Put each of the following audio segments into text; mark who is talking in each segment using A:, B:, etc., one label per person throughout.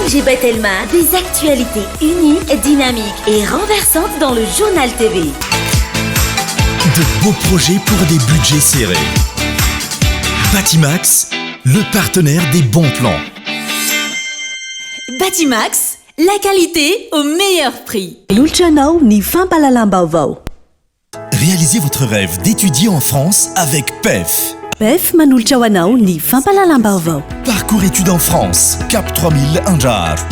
A: ONG Batelma, des actualités uniques, dynamiques et renversantes dans le Journal TV.
B: De beaux projets pour des budgets serrés. Batimax, le partenaire des bons plans.
A: Batimax, la qualité au meilleur prix.
C: Manolotra anao ny fampahalalam-baovao.
B: Réalisez votre rêve d'étudier en France avec PEF.
C: PEF manolotra ho anao ny fampahalalam-baovao.
B: Parcours études en France, Cap 3000 Andraharo.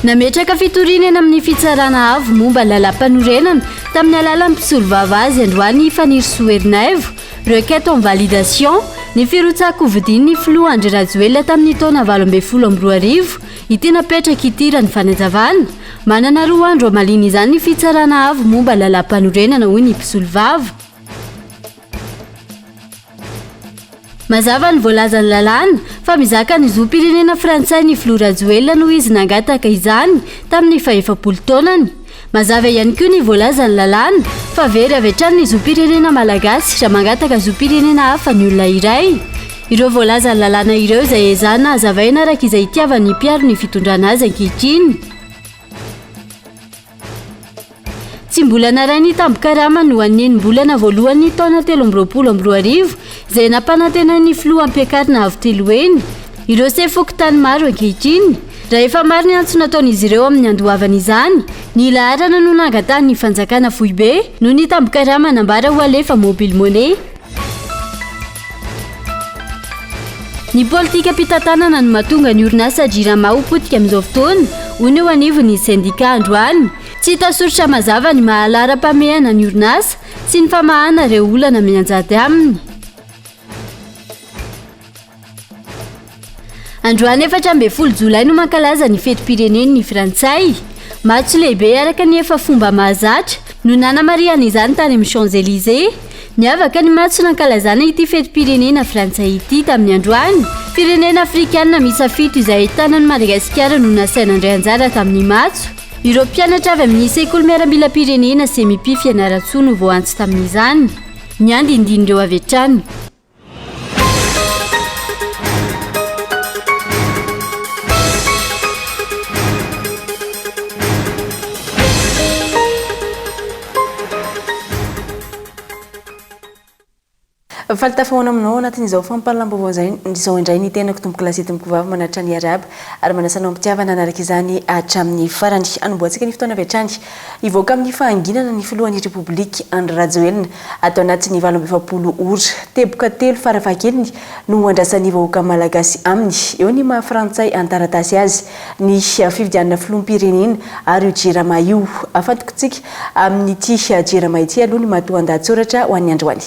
D: Nametraka fitoriana eny amin'ny Fitsarana Avo momba ny Lalàmpanorenana tamin'ny alalan'ny mpisolovava azy androany i Fanirisoa Ernaivo, requête en validation, ny firotsahan-kovidian'ny filoha Andry Rajoelina tamin'ny taona 2018 ity napetraka ity raha ny fanazavana. Manana roa andro hamaliana izany ny Fitsarana Avo momba ny Lalàmpanorenana hoy ny mpisolovava. Mazava ny voalazan'ny lalàna fa mizaka ny zom-pirenena frantsay ny filoha Rajoelina noho izy nangataka izany tamin'ny fahefapolo taonany. Mazava ihany koa ny voalazan'ny lalàna fa very avy hatrany ny zom-pirenena malagasy raha mangataka zom-pirenena hafa ny olona iray. Ireo voalazan'ny lalàna ireo izay ezahina hazavaina araka izay itiavan'ny mpiaro ny fitondrana azy ankehitriny. Tsy mbola naray ny tambin-karamany ho an'ny enim-bolana voalohan'ny taona 2023 izay nampanantenain'ny filoha hampiakarina avo telo heny ireo sefo fokontany maro ankehitriny. Raha efa maro ny antso nataon'izy ireo amin'ny handoavana izany, ny laharana no nangatahan'ny fanjakana foibe noho ny tambin-karama nambara ho alefa mobile money. Ny politikam-pitantanana no mahatonga ny orinasa Jirama ho potika amin'izao fotoana, hoy ny eo anivon'ny sendika androany. Tsy hita soritra mazava ny maha laharam-pahamehana ny orinasa sy ny famahana ireo olana mianjady aminy. Androany 14 jolay no mankalaza ny fetim-pireneny ny Frantsay. Matso lehibe araka ny efa fomba mahazatra no nanamarihana izany tany amin'ny Champs Elysées. Niavaka ny matso nankalazana ity fetim-pirenena frantsay ity tamin'ny androany. Firenena afrikanina miisa fito izay ahitana an'i Madagasikara no nasaina handray anjara tamin'ny matso. Ireo mpianatra avy amin'ny sekoly miaramilam-pirenena Semipi Fianarantsoa no voaantso tamin'izany. Ny andinindin'ireo avy hatrany.
E: Faly tafahoana aminao ao anatin'izao fampahalalam-baovao izao indray ny tenako tompoko lahy sy tompoko vavy manatitra ny arahaba ary manasa anao am-pitiavana hanaraka izany hatramin'ny farany. Hanombohantsika ny fotoana avy hatrany. Hivoaka amin'ny fahanginana ny filohan'ny Repoblika Andry Rajoelina ato anatin'ny 48 ora. Teboka telo farafahakeliny no andrasan'ny vahoaka malagasy aminy. Eo ny maha frantsay an-taratasy azy, ny fifidianana filoham-pirenena ary io Jirama io. Afantokintsika amin'ity Jirama ity aloha ny matoandahatsoratra ho an'ny androany.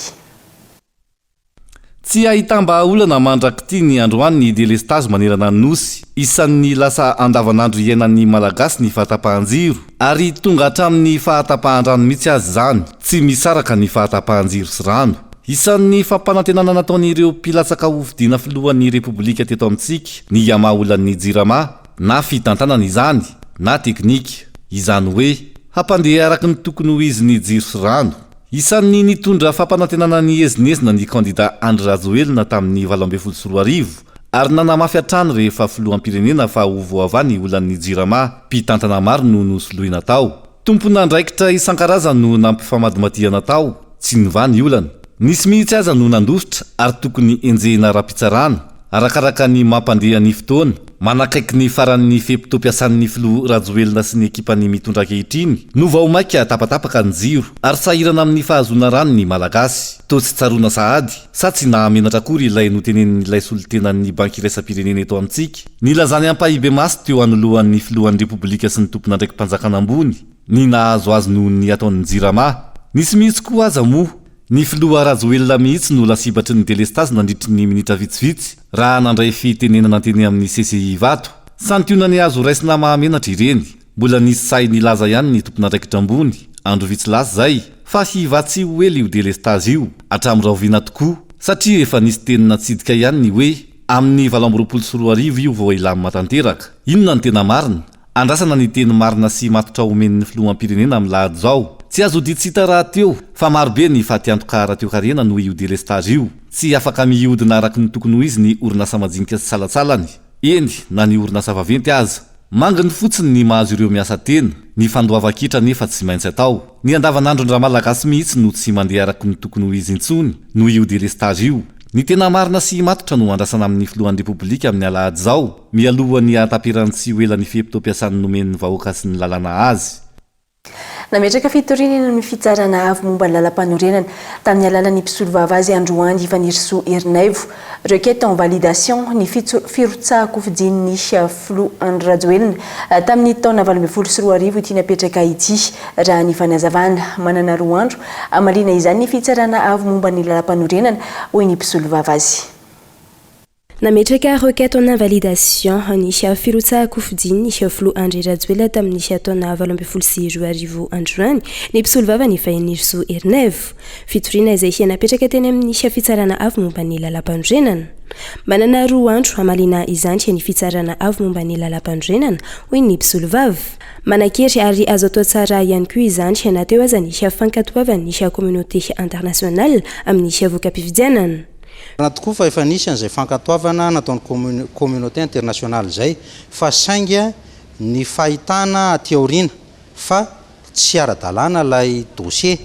F: Tsy ahitam-bahaolana mandrak'ity ny androany ny delestazy manerana ny Nosy. Isan'ny lasa andavanandro iainan'ny Malagasy ny fahatapahan-jiro, ary tonga hatramin'ny fahatapahan-drano mihitsy aza izany. Tsy misaraka ny fahatapahan-jiro sy rano. Isan'ny fampanantenana nataon'ireo mpilatsaka hofidiana filohan'ny Repoblika teto amintsika ny hamaha olan'ny Jirama, na fitantanana izany, na teknika. Izany hoe, hampandeha araka ny tokony ho izy ny jiro sy rano. Isan'ny nitondra fampanantenana niezinezina ny kandida Andry Rajoelina tamin'ny 2018 ary nanamafy hatrany rehefa filoham-pirenena fa ho voavaha ny olan'ny Jirama. Mpitantana maro no nosoloina tao. Tompon'andraikitra isan-karazany no nampifamadimadihana tao. Tsy nivaha ny olana. Nisy mihitsy aza no nandositra ary tokony henjehina ara-pitsarana. Arakaraka ny mampandeha ny fotoana, manakaiky ny faran'ny fe-potoam-piasan'ny filoha Rajoelina sy ny ekipany mitondra ankehitriny no vao mainka tapatapaka ny jiro ary sahirana amin'ny fahazoana rano ny Malagasy. Toa tsy tsaroana sahady, sa tsy nahamenatra akory ilay notenenin'ilay solontenan'ny Banky Iraisam-pirenena eto amintsika, nilazany ampahibemaso teo anoloan'ny filohan'ny Repoblika sy ny tompon'andraiki-panjakana ambony, ny nahazo azy noho ny ataon'ny Jirama. Nisy mihitsy koa aza moa Ny filoha Rajoelina mihitsy no lasibatry ny delestazy nandritry ny minitra vitsivitsy raha nandray fitenenana teny amin'ny CCI Ivato. Santionany azo raisina mahamenatra ireny. Mbola nisy sahy nilaza ihany ny tompon'andraikitra ambony, andro vitsy lasa izay, fa hivaha tsy ho ela io delestazy io. Hatramin'ny rahoviana tokoa? Satria efa nisy teny natsidika ihany ny hoe amin'ny 2028 io vao hilamina tanteraka. Inona no tena marina? Andrasana ny teny marina sy matotra omen'ny filoham-pirenena amin'ny lahady izao. Tsy azo odian-tsy hita rahateo fa marobe ny fatiantoka ara-toekarena noho io delestazy io. Tsy afaka mihodina araka ny tokony ho izy ny orinasa majinika sy salantsalany, eny na ny orinasa vaventy aza. Manginy fotsiny ny mahazo ireo miasa tena, ny fandoavan-ketra anefa tsy maintsy atao. Ny andavanandron-dRamalagasy mihitsy no tsy mandeha araka ny tokony ho izy intsony noho io delestazy io. Ny tena marina sy matotra no andrasana amin'ny filohan'ny Repoblika amin'ny alahady izao, mialohan'ny hahataperany tsy ho ela ny fe-potoam-piasany nomen'ny vahoaka sy ny lalàna azy.
E: Nametraka fitoriana eny amin'ny Fitsarana avo momba ny lalampanorenana tamin'ny alalan'ny mpisolovava azy androany i Fanirisoa Ernaivo. Requête en validation ny firotsahan-kofidian'ny filoha Andry Rajoelina tamin'ny taona 2018 ity napetraka ity, raha ny fanazavana. Manana roa andro hamaliana izany ny Fitsarana avo momba ny lalampanorenana, hoy ny mpisolovava azy.
G: Nametraka requête en invalidation ny firotsahan-kofidian'ny filoha Andry Rajoelina tamin'ny taona 2018 androany ny mpisolovava ny Fahinirisoa Ernaivo. Fitoriana izay napetraka teny amin'ny Fitsarana avo momba ny lalampanorenana. Manana roa andro hamaliana izany ny Fitsarana avo momba ny lalampanorenana, hoy ny mpisolovava. Manan-kery ary azo atao tsara ihany koa izany na teo aza ny fankatoavan'ny communauté internationale amin'ny voka-pifidianana.
H: Marina tokoa fa efa nisy an'izay fankatoavana nataon'ny communauté internationale izay fa saingy ny fahitana aty aoriana fa tsy ara-dalàna ilay dossier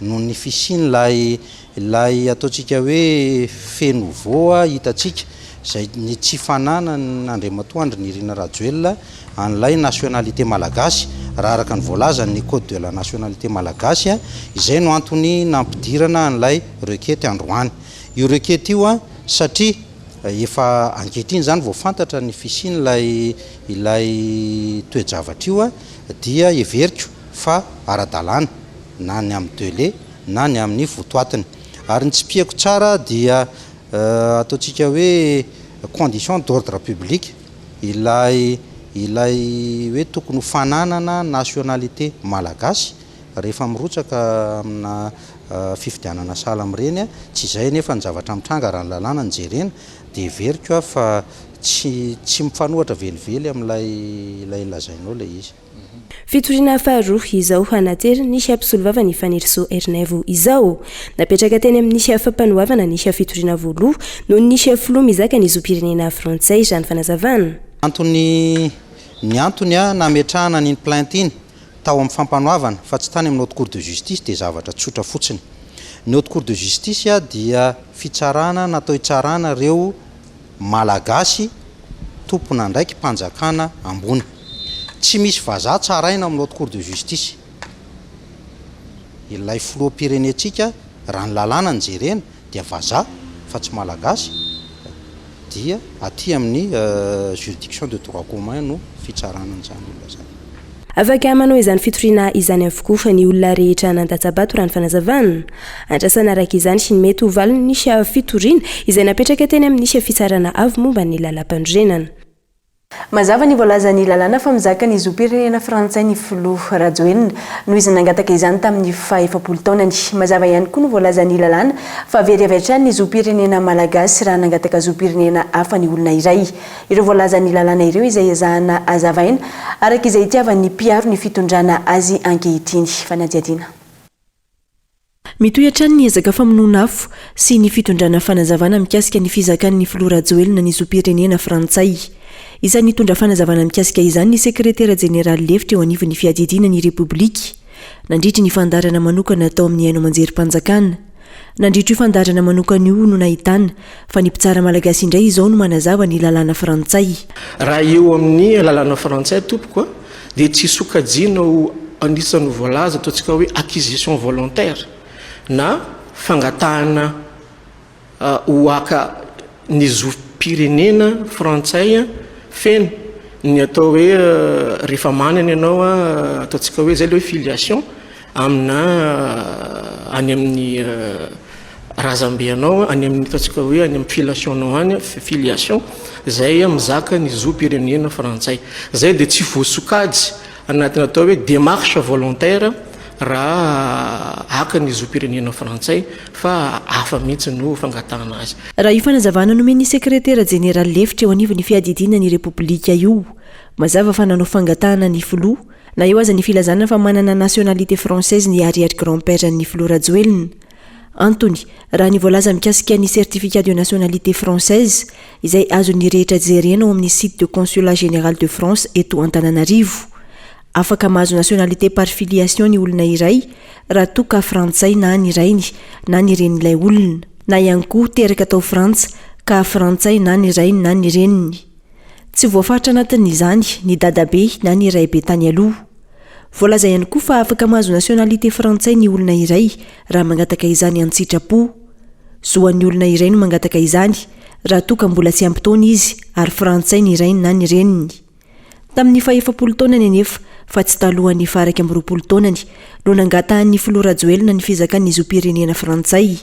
H: noho ny fisian'ilay ilay ataontsika hoe fait nouveau hitantsika izay ny tsy fananan' Andriamatoa Andry Nirina Rajoelina an'ilay nationalité malagasy raha araka ny voalazan'ny code de la nationalité malagasy izay no antony nampidirana an'ilay requête androany. Io requête io satria efa ankehitriny izany vao fantatra ny fisian'ilay ilay toe-javatra io dia heveriko fa ara-dalàna na ny amin'ny délai na ny amin'ny votoatiny. Ary ny tsipihako tsara dia ataontsika hoe condition d'ordre public ilay ilay hoe tokony ho fananana nationalité malagasy rehefa mirotsaka amina fifidianana sahala amin'ireny, tsy izay anefa ny zavatra mitranga raha ny lalàna no jerena dia heveriko aho fa tsy tsy mifanohatra velively amin'ilay ilay lazainao ilay izy.
G: Fitoriana faharoa izao naterin'ny mpisolovava ny Fanirisoa Ernaivo izao. Napetraka teny amin'ny fampanoavana ny fitoriana voaloha noho ny filoha mizaka ny zom-pirenena frantsay, raha ny fanazavana.
H: Antony Ny antony nametrahana an'iny plainte iny tao amin'ny fampanoavana fa tsy tany amin'ny Haute Cour de Justice dia zavatra tsotra fotsiny. Ny Haute Cour de Justice dia fitsarana natao hitsarana ireo Malagasy tompon'andraiki-panjakana ambony. Tsy misy vazaha tsaraina ao amin'ny Haute Cour de Justice. Ilay filoham-pirenentsika, raha ny lalàna no jerena, dia vazaha fa tsy Malagasy, dia aty amin'ny juridiction de droit commun no fitsarana an'izany olona izany.
G: Afaka manao izany fitoriana izany avokoa ny olona rehetra nandatsa-bato raha ny fanazavana. Andrasana araka izany ny mety ho valin'ny fitoriana izay napetraka teny amin'ny Fitsarana avo momba ny lalampanorenana.
E: Mazava ny voalazan'ny lalàna fa mizaka ny zom-pirenena frantsay ny filoha Rajoelina noho izy nangataka izany tamin'ny faha 40 taonany. Mazava ihany koa ny voalazan'ny lalàna fa very avy hatrany ny zom-pirenena malagasy raha nangataka zom-pirenena hafa ny olona iray. Ireo voalazan'ny lalàna ireo izay ezahana hazavaina araka izay itiavan'ny mpiaro ny fitondrana azy ankehitriny. Fanadihadiana.
I: Mitohy hatrany ny ezaka famonoana afo sy ny fitondrana fanazavana mikasika ny fizakan'ny filoha Rajoelina ny zom-pirenena frantsay. Isan'ny nitondra fanazavana mikasika izany ny sekretera jeneraly lefitra eo anivon'ny fiadidiana ny Repoblika, nandritry ny fandaharana manokana tao amin'ny haino aman-jerim-panjakana. Nandritra io fandaharana manokana io no nahitana fa ny mpitsara malagasy indray izao no manazava ny lalàna frantsay.
J: Raha eo amin'ny lalàna frantsay tompoko dia tsy sokajiana ho anisan'ny voalaza ataontsika hoe acquisition volontaire na fangatahana ho haka ny zom-pirenena frantsay feno ny atao hoe rehefa manana ianao ataontsika hoe izay ilay hoe filiation amina any amin'ny razambe anao any amin'ny ataontsika hoe any amin'ny filiation-nao any, filiation, izay mizaka ny zom-pirenena frantsay. Izay dia tsy voasokajy anatin'ny atao hoe démarche volontaire. raha haka ny zom-pirenena frantsay fa hafa mihitsy no fangatahana azy.
I: Raha io fanazavana nomen'ny sekretera jeneraly lefitra eo anivon'ny fiadidiana ny Repoblika io, mazava fa nanao fangatahana ny filoha, na eo aza ny filazana fa manana nationalité française ny arrière grand-père an'ny filoha Rajoelina. Antony, raha ny voalaza mikasika ny certificat de nationalité française, izay azon'ny rehetra jerena ao amin'ny site de Consulat Général de France eto Antananarivo. Afaka mahazo nationalité par filiation ny olona iray raha toa ka frantsay na ny rainy na ny renin'ilay olona, na ihany koa teraka tao Frantsa ka frantsay na ny rainy na ny reniny. Tsy voafaritra anatin'izany ny dadabe na ny raibe tany aloha. Voalaza ihany koa fa afaka mahazo nationalité frantsay ny olona iray raha mangataka izany an-tsitrapo. Zo an'ny olona iray no mangataka izany raha toa ka mbola tsy ampy taona izy ary frantsay ny rainy na ny reniny. Tamin'ny fahefapolo taonany anefa, fa tsy talohan'ny faha-21 taonany, no nangatahan'ny filoha Rajoelina ny fizakan'ny zom-pirenena frantsay.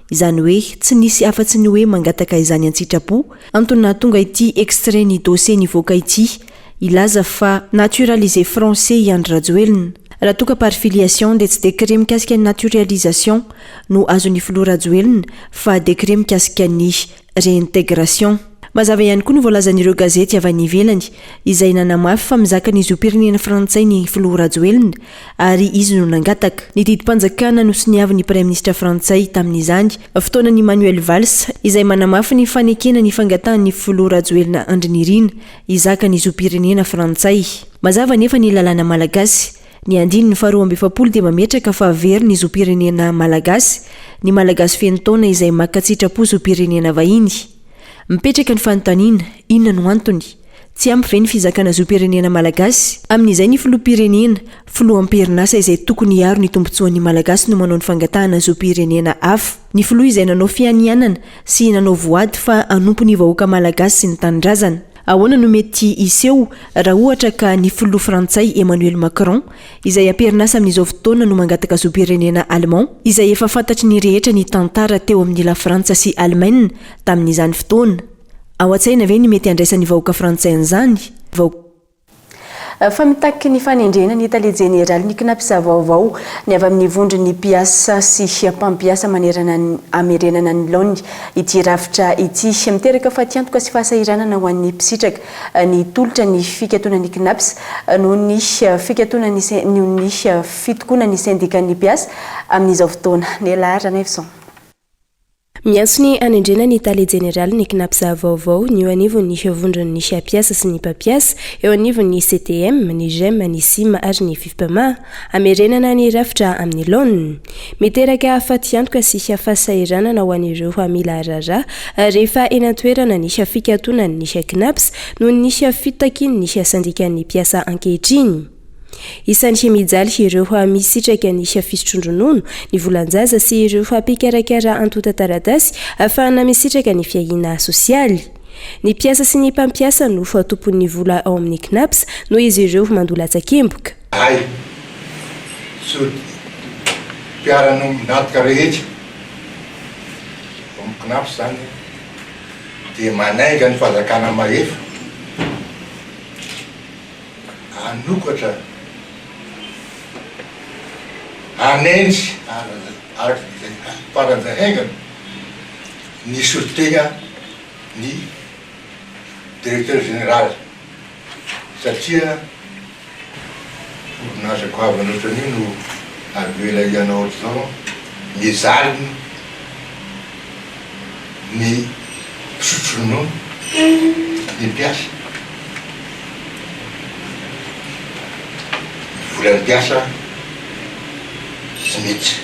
I: Izany hoe tsy nisy afa-tsy ny hoe mangataka izany an-tsitrapo, antony nahatonga ity extrait ny dossier nivoaka ity hilaza fa naturalisé français i Andry Rajoelina. Raha toa ka par filiation dia tsy décret mikasika ny naturalisation no azon'ny filoha Rajoelina fa décret mikasika ny réintégration. Mazava ihany koa ny voalazan'ireo gazety avy any ivelany izay nanamafy fa mizaka ny zom-pirenena frantsay ny filoha Rajoelina ary izy no nangataka. Ny didim-panjakana nosoniavin'ny praiminisitra frantsay tamin'izany fotoana an'i Manuel Valls izay manamafy ny fanekena ny fangatahan'ny filoha Rajoelina Andry Nirina hizaka ny zom-pirenena frantsay. Mazava anefa ny lalàna malagasy. Ny andininy faha-42 dia mametraka fa very ny zom-pirenena malagasy ny Malagasy feno taona izay maka an-tsitrapo zom-pirenena vahiny. Mipetraka ny fanontaniana, inona no antony? Tsy ampy ve ny fizakana zom-pirenena malagasy? Amin'izay ny filoham-pirenena, filoha am-perinasa izay tokony hiaro ny tombontsoan'ny Malagasy no manao ny fangatahana zom-pirenena hafa. Ny filoha izay nanao fianianana sy nanao voady fa hanompo ny vahoaka malagasy sy ny tanindrazana. Ahoana no mety hiseho raha ohatra ka ny filoha frantsay Emmanuel Macron, izay am-perinasa amin'izao fotoana no mangataka zom-pirenena allemand, izay efa fantatry ny rehetra ny tantara teo amin'ny Lafrantsa sy Alemaina tamin'izany fotoana? Ao an-tsaina ve ny mety handraisan'ny vahoaka frantsay an'izany?
E: Fa mitaky ny fanendrena ny tale jeneralin'ny Cnaps vaovao ny avy amin'ny vondron'ny mpiasa sy mpampiasa manerana ny hamerenana ny laoniny ity rafitra ity. Miteraka fatiantoka sy fahasahiranana ho an'ny mpisitraka ny tolotra ny fikatonan'ny Cnaps noho ny fikatonan'ny noho ny fitokonan'ny sendikan'ny mpiasa amin'izao fotoana. Nela Ranaivoson.
G: Miantso ny hanendrena ny tale jeneralin'ny Cnaps vaovao ny eo anivon'ny vondron'ny mpiasa sy ny mpampiasa, eo anivon'ny CTM, ny Gem, ny Sim ary ny Fifpma. Hamerenana ny rafitra amin'ny laoniny. Miteraka fatiantoka sy fahasahiranana ho an'ireo mila raharaha rehefa eny an-toerana ny fikatonan'ny Cnaps noho ny fitakian'ny sendikan'ny mpiasa ankehitriny. Isan'ny mijaly ireo misitraka ny fisotroan-dronono, ny volan-jaza sy ireo mpikarakara antontan-taratasy ahafahana misitraka ny fiahiana sosialy. Ny mpiasa sy ny mpampiasa no tompon'ny vola ao amin'ny Cnaps noho izy ireo mandoa latsakemboka.
K: Hay, sody mpiara-nombon'antoka rehetra ao amin'ny Cnaps izany dia manainga ny fanjakana mahefa. Hanokatra, hanendry araka izay faran'izay haingana ny solontena ny Directeur Général satria orinasa goavana ohatran'io no avela hianao ohatr'izao mijaliny ny mpisotro ronono, ny mpiasa, ny volan'ny mpiasa tsy miditra.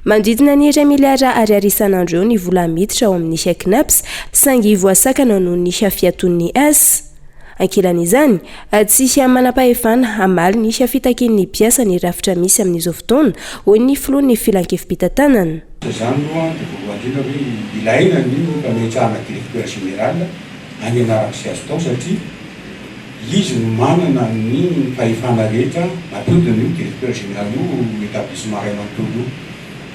G: Manodidina ny iray miliara ariary isan'andro eo ny vola miditra ao amin'ny Cnaps, saingy voasakana noho ny fiatoan'ny asa. Ankilan'izany, tsy manam-pahefana hamaly ny fitakian'ny mpiasa ny rafitra misy amin'izao fotoana, hoy ny filohan'ny filankevi-pitantanana.
L: Izany aloha dia voalohany indrindra hoe ilaina ny fametrahana directeur général any anarako sy azo tao satria izy no manana ny fahefana rehetra nampiodina io directeur général io établissement iray manontolo io.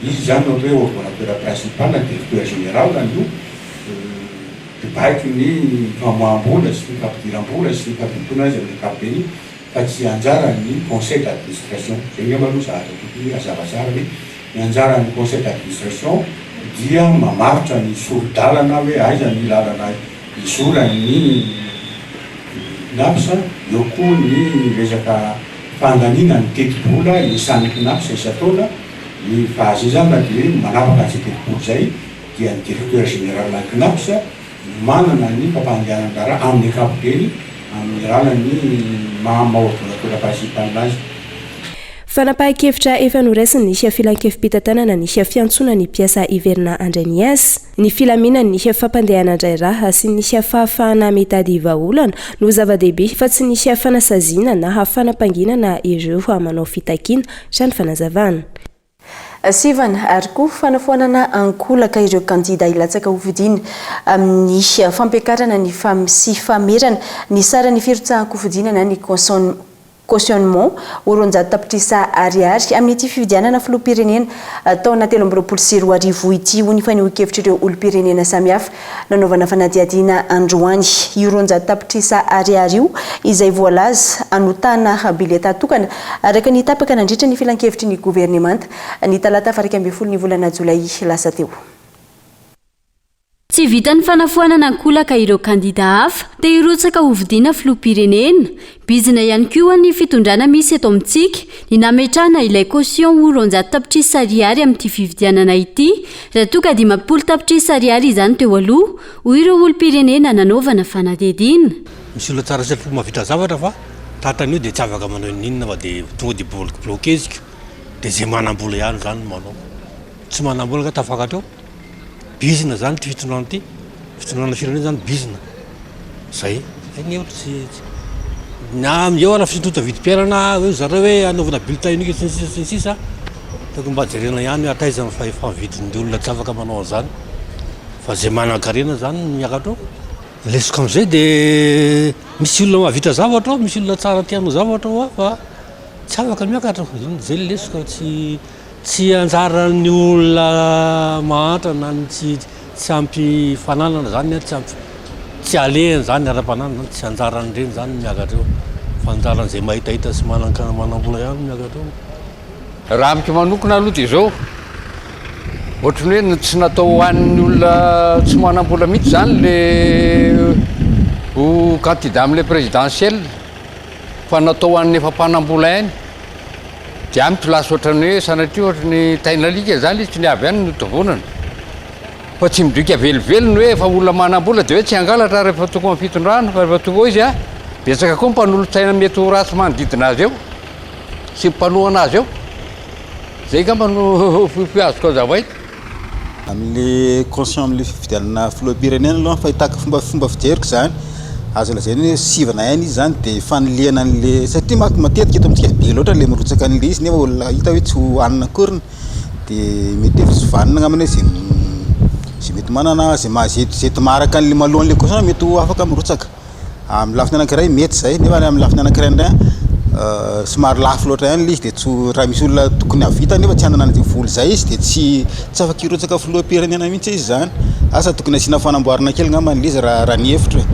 L: Izy izany no atao hoe ordonnateur principal ny directeur général no mpibaiko ny famoaham-bola sy ny fampidiram-bola sy ny fampidonana izy amin'ny ankapobeny. fa tsy anjaran'ny conseil d'administration. Izay angamba aloha zavatra tokony hazava tsara hoe ny anjaran'ny conseil d'administration dia mamaritra ny sori-dalana hoe aiza ny lalana hizoran'ny Cnaps, eo koa ny resaka fandaniana ny tetibola isan'ny Cnaps isan-taona, ny faha-izay izany raha dia hoe manapaka an'izay tetibola izay dia ny directeur général ny Cnaps Manana ny fampandehanan-draharaha amin'ny ankapobeny amin'ny alalan'ny maha maha-ordonnateur principal azy.
G: Fanapahan-kevitra efa noraisin'ny filankevi-pitantanana ny fiantsoana ny mpiasa hiverina handray ny asa. Ny filaminan'ny fampandehanan-draharaha sy ny fahafahana mitady vahaolana no zava-dehibe fa tsy ny fanasaziana na fanampanginana ireo manao fitakiana, raha ny fanazavana.
E: Sivana ary koa fanafoanana ankolaka ireo kandida hilatsaka hofidiana amin'ny fampiakarana ny sy famerana ny saran'ny firotsahan-kofidiana na ny cautionnement ho 200 tapitrisa ariary amin'ity fifidianana filoham-pirenena taona 2023 ity, hoy ny fanehoan-kevitr'ireo olom-pirenena samihafa. Nanaovana fanadihadiana androany io 200 tapitrisa ariary io izay voalaza hanotana bileta tokana araka ny tapaka nandritra ny filankevitry ny governemanta ny talata faha 11 ny volana jolay lasa teo.
D: Tsy vitan'ny fanafoanana ankolaka ireo kandida hafa te hirotsaka hofidiana filoham-pirenena, Bizina ihany koa ny fitondrana misy eto amintsika ny nametrahana ilay caution ho 200 tapitrisa ariary amin'ity fividianana ity raha toa ka 50 tapitrisa ariary izany teo aloha, hoy ireo olom-pirenena nanaovana fanadihadiana.
M: Misy olona tsara sitrapo mahavita zavatra fa tratran'io dia tsy afaka manao n'inona fa dia tonga dia bloqueziko dia izay manam-bola ihany izany no manao. Tsy manam-bola nga tafakatra eo? Bizina zany ity fitondrana ity, fitondrana firenena zany bizina, zay, zay ny hevitro tsy na eo ara fisondrota vidim-piainana hoe zareo hoe anaovana bulletin unique sy ny sisa sy ny sisa, tokony mba jerena ihany hoe hatraiza ny fahefa-mividin'ny olona tsy afaka manao an'izany fa zay manan-karena zany no miakatra eo. Ny lesoka am'izay de misy olona mahavita zavatra ao, misy olona tsara te hanao zavatra ao fa tsy afaka ny miakatra, zay ny lesoka tsy. Tsy anjaran'ny olona mahantra na ny tsy tsy ampy fananana zany tsy ampy tsy alehany zany ara-pananana zany, tsy anjaran'ireny zany ny miakatra eo fa anjaran'izay mahitahita sy manan-ka manam-bola ihany no miakatra eo.
N: Raha amiko manokana aloha dia izao, ohatran'ny hoe tsy natao ho an'ny olona tsy manam-bola mihitsy izany le ho candidat amin'ilay présidentielle fa natao ho an'ny efa mpanam-bola ihany. Dia amiko lasa ohatran'ny hoe sanatria ohatry ny tain'alika izany izy, tsy ny avy any no tovonana. Fa tsy midika velively ny hoe efa olona manam-bola dia hoe tsy hangalatra rehefa tonga amin'ny fitondrana, fa rehefa tonga eo izy an, betsaka koa ny mpanolotsaina mety ho ratsy manodidina azy eo sy ny mpanohana azy eo. Izay angamba no fohifohy azoko hazavaina.
O: Amin'le caution amin'le fifidianana filoham-pirenena aloha ny fahitako fomba fomba fijeriko izany, azo lazaina hoe sivana ihany izy izany dia fanilihana an'le satria manko matetika eto amintsika be loatra le mirotsaka an'le izy nefa olona hita hoe tsy ho hanina akoriny de mety hoe tsy vanona angambany hoe zay zay mety manana zay maha zay zay maharaka an'le mahaloa an'le caution mety ho afaka mirotsaka. Amin'ny lafiny anankiray mety izay nefa amin'ny lafiny anankiray indray an, somary lafo loatra ihany ilay izy dia tsy ho, raha misy olona tokony hahavita nefa tsy hanana an'izay vola izay izy dia tsy tsy afaka hirotsaka filoham-pirenena mihitsy izy izany. Asa tokony asiana fanamboarana kely angamba ilay izy raha raha ny hevitro e,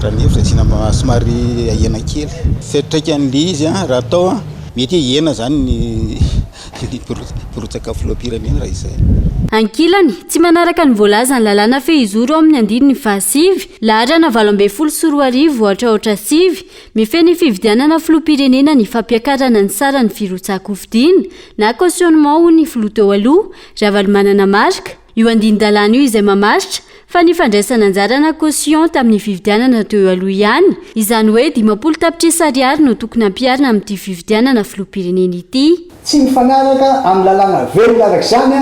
O: raha ny hevitro asiana somary ahena kely. Fiantraikan'ilay izy an raha atao an, mety hoe hihena izany ny Mpirotsaka filoham-pirenena raha izay.
D: Ankilany, tsy manaraka ny voalazan'ny lalàna fehizoro ao amin'ny andininy fahasivy, laharana 2018 aotra aotra sivy, mifehy ny fividianana filoham-pirenena ny fampiakarana ny saran'ny firotsahan-kofidina na cautionnement hoy ny filoha teo aloha, Ravalomanana Marc. Io andinin-dalàna io izay mamaritra fa ny fandraisana anjara na caution tamin'ny fividianana teo aloha ihany, izany hoe 50 tapitrisa ariary no tokony hampiharina amin'ity fividianana filoham-pirenena ity.
P: Tsy mifanaraka amin'ny lalàna velona araka izany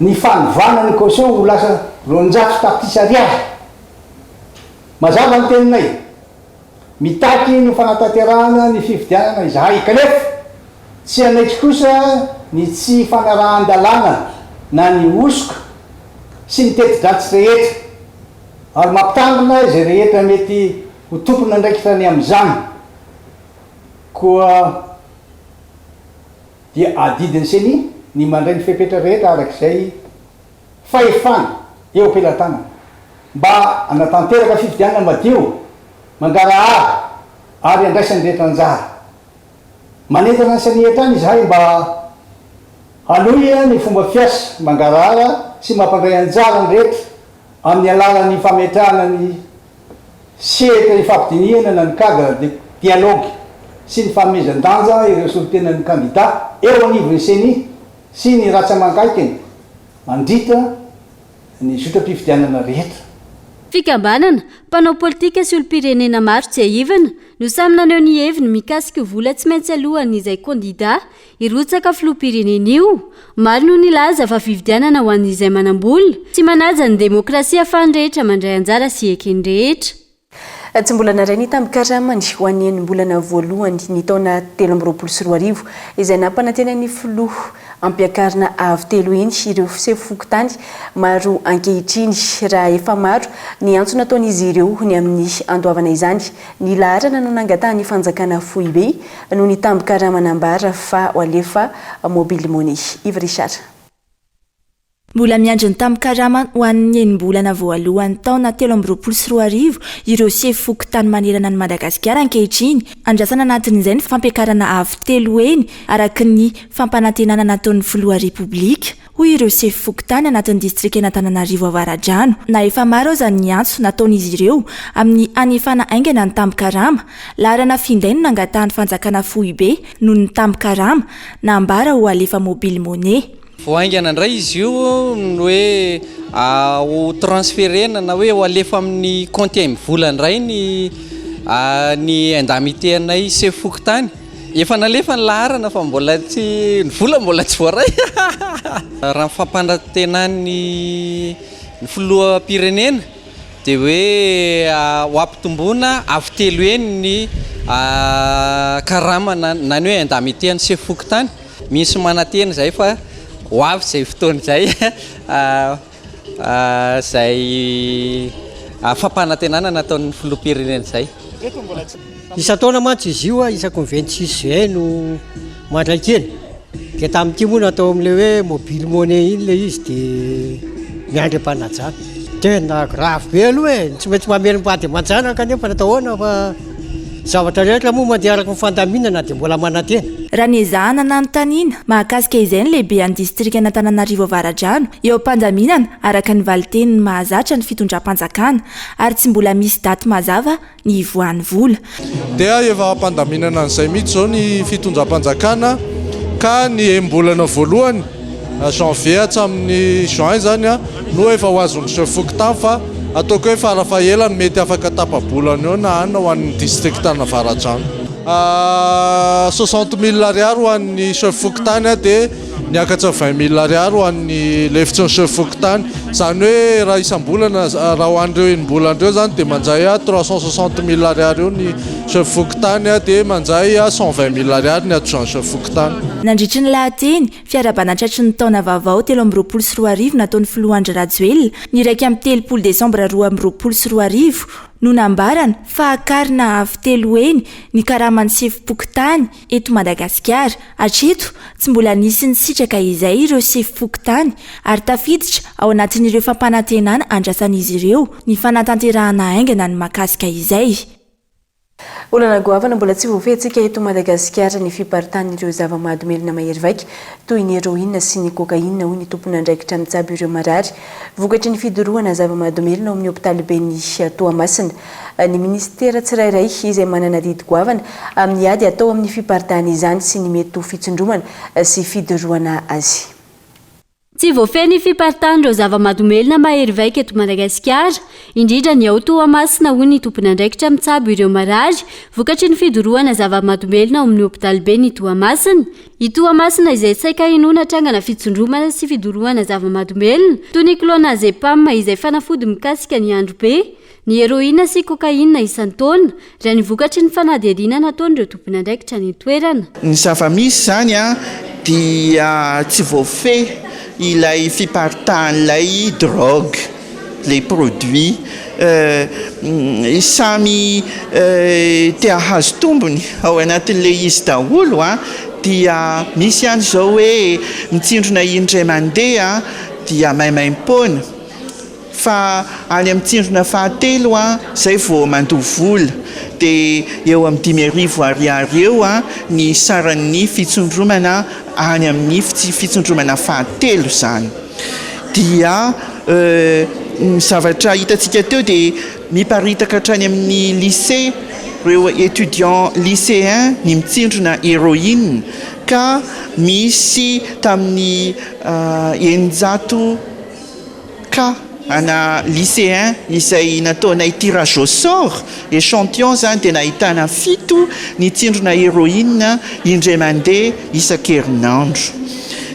P: ny fanovana ny caution ho lasa 200 tapitrisa ariary. Mazava ny teninay, mitaky ny fanatanterahana ny fifidianana izahay kanefa tsy hanaiky kosa ny tsy fanarahan-dalàna na ny hosoka sy ny teti-dratsy rehetra ary mampitandrina izay rehetra mety ho tompon'andraikitra ny amin'izany koa dia adidin'ny Ceni ny mandray ny fepetra rehetra araka izay fahefana eo am-pelatanana mba hanatanteraka fifidianana madio, mangarahara ary andraisan'ny rehetra anjara. Manentana ny Ceni hatrany izahay mba hanohy ny fomba fiasa mangarahara sy mampandray anjara ny rehetra amin'ny alalan'ny fametrahana ny sehatra ifampidinihana na ny cadre de dialogue sy ny fanomezan-danja ireo solontenan'ny kandida eo anivon'ny Ceni sy ny ratsa-mangaikany mandritra ny zotram-pifidianana rehetra.
D: Fikambanana, mpanao politika sy olom-pirenena maro tsiahivina no samy naneho ny heviny mikasika io vola tsy maintsy alohan'izay kandida hirotsaka filoham-pirenena io. Maro no nilaza fa fifidianana ho an'izay manam-bola, tsy manaja ny demokrasia ahafahan'ny rehetra mandray anjara sy eken'ny rehetra.
E: Tsy mbola naray ny tambin-karamany ho an'ny enim-bolana voalohany ny taona 2023 izay nampanantenain'ny filoha ampiakarina avo telo eny ireo sefo fokontany maro ankehitriny. Raha efa maro ny antso nataon'izy ireo ny amin'ny handoavana izany, ny laharana no nangatahan'ny fanjakana foibe noho ny tambin-karama nambara fa ho alefa mobile money. Yves Richard.
I: Mbola miandry ny tambin-karama ho an'ny enim-bolana voalohan'ny taona 2023 ireo sefo fokontany manerana an'i Madagasikara ankehitriny. Andrasana anatin'izay ny fampiakarana avo telo heny araka ny fampanantenana nataon'ny filoha Repoblika, hoy ireo sefo fokontany anatin'ny distrikan'Antananarivo Avaradrano. Na efa maro aza ny antso nataon'izy ireo amin'ny hanefana haingana ny tambin-karama, laharana finday no nangatahan'ny fanjakana foibe noho ny tambin-karama nambara ho alefa mobile money.
Q: Vao haingana indray izy io ny hoe ho transferena na hoe ho alefa amin'ny compte MVola indray ny ny indemnité anay sefo fokontany. Efa nalefa ny laharana fa mbola tsy, ny vola mbola tsy voaray. Raha ny fampanantenan'ny ny filoham-pirenena dia hoe ho ampitomboina avo telo heny ny karama na ny hoe indemnité an'ny sefo fokontany. Misy manantena izay fa ho avy izay fotoana izay izay fampanantenana nataon'ny filoham-pirenena izay.
R: Isan-taona mantsy izy io isaky ny 26 juin no mandray kely. Dia tamin'ity moa natao amin'ilay hoe mobile money iny ilay izy dia miandry am-panajana. Tena grave be aloha e, tsy maintsy mamerim-bady aman-janaka anefa ny atao ahoana fa zavatra rehetra moa mandeha araka ny fandaminana dia mbola manantena.
I: Raha nezahana nanontaniana mahakasika izay ny lehibean'ny distrikan'Antananarivo Avaradrano, eo am-pandaminana araka ny valin-teniny mahazatra ny fitondram-panjakana ary tsy mbola misy daty mazava ny hivoahan'ny vola.
S: Dia efa am-pandaminana an'izay mihitsy izao ny fitondram-panjakana ka ny enim-bolana voalohany, janvier hatramin'ny juin izany no efa ho azon'ny chef fokontany fa ataoko hoe farafahelany mety afaka tapa-bolana eo na any ho an'ny distriktan'Avaradrano. Soixante mille ariary ho an'ny chef fokontany dia niakatra vingt mille ariary ho an'ny lefitry ny chef fokontany. Izany hoe raha isam-bolana, raha ho an'ireo enim-bolana ireo izany dia mandray 360 mille ariary eo ny chef fokontany dia mandray 120 mille ariary ny adjoint chef fokontany.
I: Nandritry ny lahateny fiarahabana tratry ny taona vaovao 2023 nataon'ny filoha Andry Rajoelina ny 31 desambra 2022 no nambarany fa hakarina avo telo heny ny karaman'ny sefom-pokontany eto Madagasikara. Hatreto, tsy mbola nisy nisitraka izay ireo sefom-pokontany ary tafiditra ao anatin'ireo fampanantenana andrasan'izy ireo ny fanatanterahana haingana ny mahakasika izay.
E: Olana goavana mbola tsy voafehintsika eto Madagasikara ny fiparitahan'ireo zava-mahadomelina mahery vaika toy ny heroine sy ny cocaïne hoy ny tompon'andraikitra mitsabo ireo marary vokatry ny fidorohana zava-mahadomelina ao amin'ny hopitaliben'i Toamasina. Ny minisitera tsirairay izay manana adidy goavana amin'ny ady atao amin'ny fiparitahan'izany sy ny mety ho fitsindromana sy fidorohana azy.
D: Tsy voafehy ny fiparitahan'ireo zava-mahadomelina mahery vaika eto Madagasikara, indrindra ny ao Toamasina, hoy ny tompon'andraikitra mitsabo ireo marary vokatry ny fidorohana zava-mahadomelina ao amin'ny hopitaliben'i Toamasina. I Toamasina izay saika hinoana trangana fitsindromana sy fidorohana zava-mahadomelina, toy ny clonazepam izay fanafody mikasika ny androbe, ny heroine sy cocaïne isan-taona, raha ny vokatry ny fanadihadiana nataon'ireo tompon'andraikitra any an-toerana.
T: Ny zava-misy izany dia tsy voafehy ilay fiparitahan'ilay drogue, ilay produit. Samy te hahazo tombony ao anatin'ilay izy daholo dia misy ihany izao hoe mitsindrona indray mandeha dia maimaim-poana. Fa any amin'ny tsindrona fahatelo an, zay vao mandoa vola. dia eo amin'ny 5000 ariary eo ny saran'ny fitsondromana any amin'ny fitsondromana fahatelo izany. Dia ny zavatra hitantsika teo dia miparitaka hatrany amin'ny lycée ireo étudiants lycéens ny mitsindrona héroïne ka misy tamin'ny 600 cas ana lycéen izay nataonay tirage au sort, échantillon izany dia nahitana fito nitsindrona héroïne indray mandeha isan-kerinandro.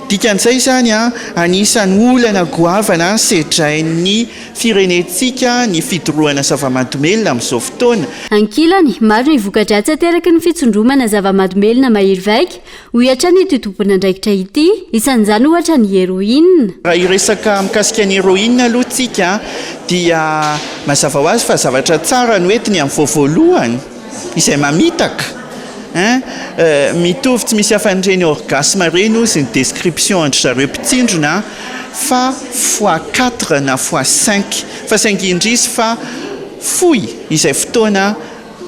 T: Dikan'izay izany anisan'ny olana goavana sedrain'ny firenentsika ny fidorohana zava-mahadomelina amin'izao fotoana.
D: Ankilany, maro ny voka-dratsy ateraky ny fitsondromana zava-mahadomelina mahery vaika Hoy hatrany ity tompon'andraikitra ity, isan'izany ohatra ny héroïne.
T: Raha hiresaka mikasika ny héroïne aloha tsika dia mazava ho azy fa zavatra tsara no entiny amin'ny vao voalohany izay mamitaka hein, mitovy tsy misy afa-n'ireny orgasme ireny ozy ny description an-dry zareo mpitsindrona fa fois quatre na fois cinq fa saingy indrisy fa fohy izay fotoana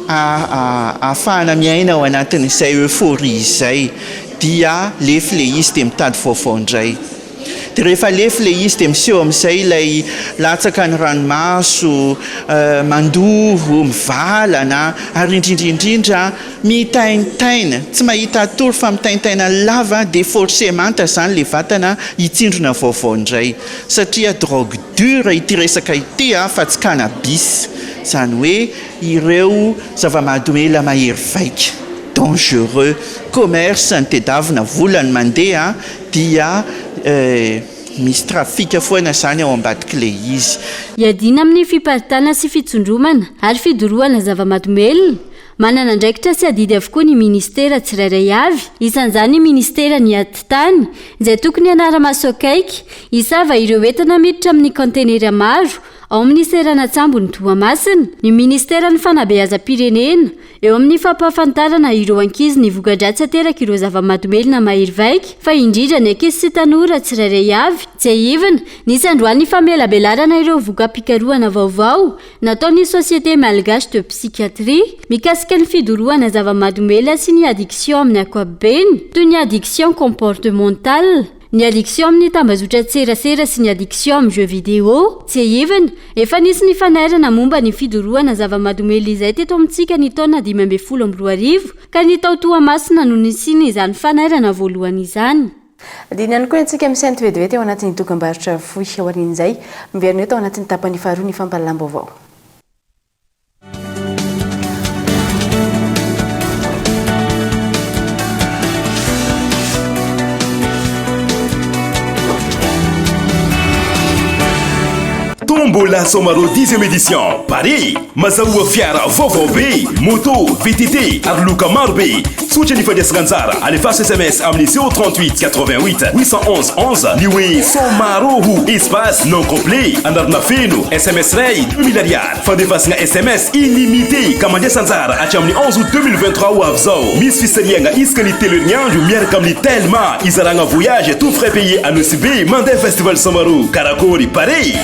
T: ahafahana miaina ao anatin'izay euphorie izay dia lefy le izy dia mitady vaovao indray. Dia rehefa lefy le izy dia miseho amin'izay ilay latsaka ny ranomaso, mandoro, mivalana ary indrindra indrindra mitaintaina, tsy mahita hatory fa mitaintaina lava dia forcer manta izany le vatana hitsindrona vaovao indray satria drogue dure ity resaka ity fa tsy cannabis, izany hoe Ireo zava-mahadomelina mahery vaika, dangereux, commerce ny tedavina, vola ny mandeha dia misy trafic foana zany ao ambadik'ilay izy.
D: Iadiana amin'ny fiparitahana sy fitsondromana ary fidorohana zava-mahadomelina, manana andraikitra sy adidy avokoa ny minisitera tsirairay avy, isan'izany ny minisiteran'ny Atitany, izay tokony hanara-maso akaiky, hisava ireo entana miditra amin'ny kaontenera maro, Ao amin'ny seranan-tsambon'i Toamasina, ny minisiteran'ny Fanabeazam-pirenena, eo amin'ny fampahafantarana ireo ankizy ny voka-dratsy aterak'ireo zava-mahadomelina mahery vaika, fa indrindra ny ankizy sy tanora tsirairay avy. Tsiahivina, nisy androany ny famelabelarana ireo voka-pikarohana vaovao nataon'ny Société Malgache de Psychiatrie mikasika ny fidorohana zava-mahadomelina sy ny addiction amin'ny ankapobeny, toy ny addiction comportementale. Ny addiction amin'ny tambazotran-tserasera sy ny addiction amin'ny jeux vidéo. Tsiahivina, efa nisy ny fanairana momba ny fidorohana zava-mahadomelina izay teto amintsika ny taona 2015, ka ny tao Toamasina no nisian'izany fanairana voalohany izany.
E: Diny ihany koa antsika misainty vetivety ao anatin'ny dokambarotra fohy. Aorian'izay, miverina eto ao anatin'ny tapany faharoa ny fampahalalam-baovao.
U: Tombola Somaro dixième édition Paris Mazahoa fiara vaovao be, moto, VTT ary loka maro be. Tsotra ny fandraisana anjara, alefaso sms amin'ny 038 88 811 11 ny hoe Somaro ho espace nom complet, anarana feno, sms iray 2000 ariary. Fandefasana sms illimité ka mandraisa anjara hatramin'ny 11 août 2023 ho avy izao. Misy fisarihana isaka ny telo herinandro miaraka amin'ny Telma, izaragna voyage tout frais payé à Nosy Be mandeha festival Somaro. Karakôry pare!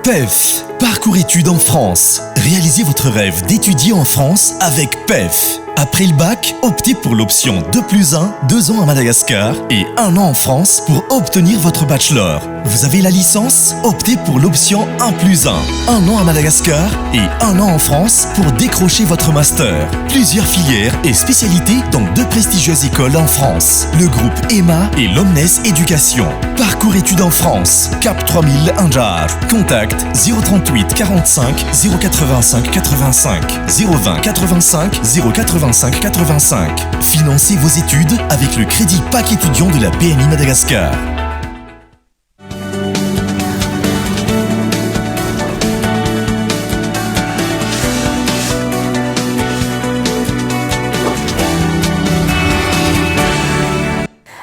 B: PEF, parcours études en France. Réalisez votre rêve d'étudier en France avec PEF. Après le bac, optez pour l'option 2 plus 1, 2 ans à Madagascar et 1 an en France pour obtenir votre bachelor. Vous avez la licence Optez pour l'option 1 plus 1, 1 an à Madagascar et 1 an en France pour décrocher votre master. Plusieurs filières et spécialités dans deux prestigieuses écoles en France. Le groupe EMA et l'Omnes Éducation. Parcours études en France, Cap 3000 Anjar. Contact 038 45 085 85 020 85 085 85. Financez vos études avec le crédit PAC étudiant de la PMI Madagascar.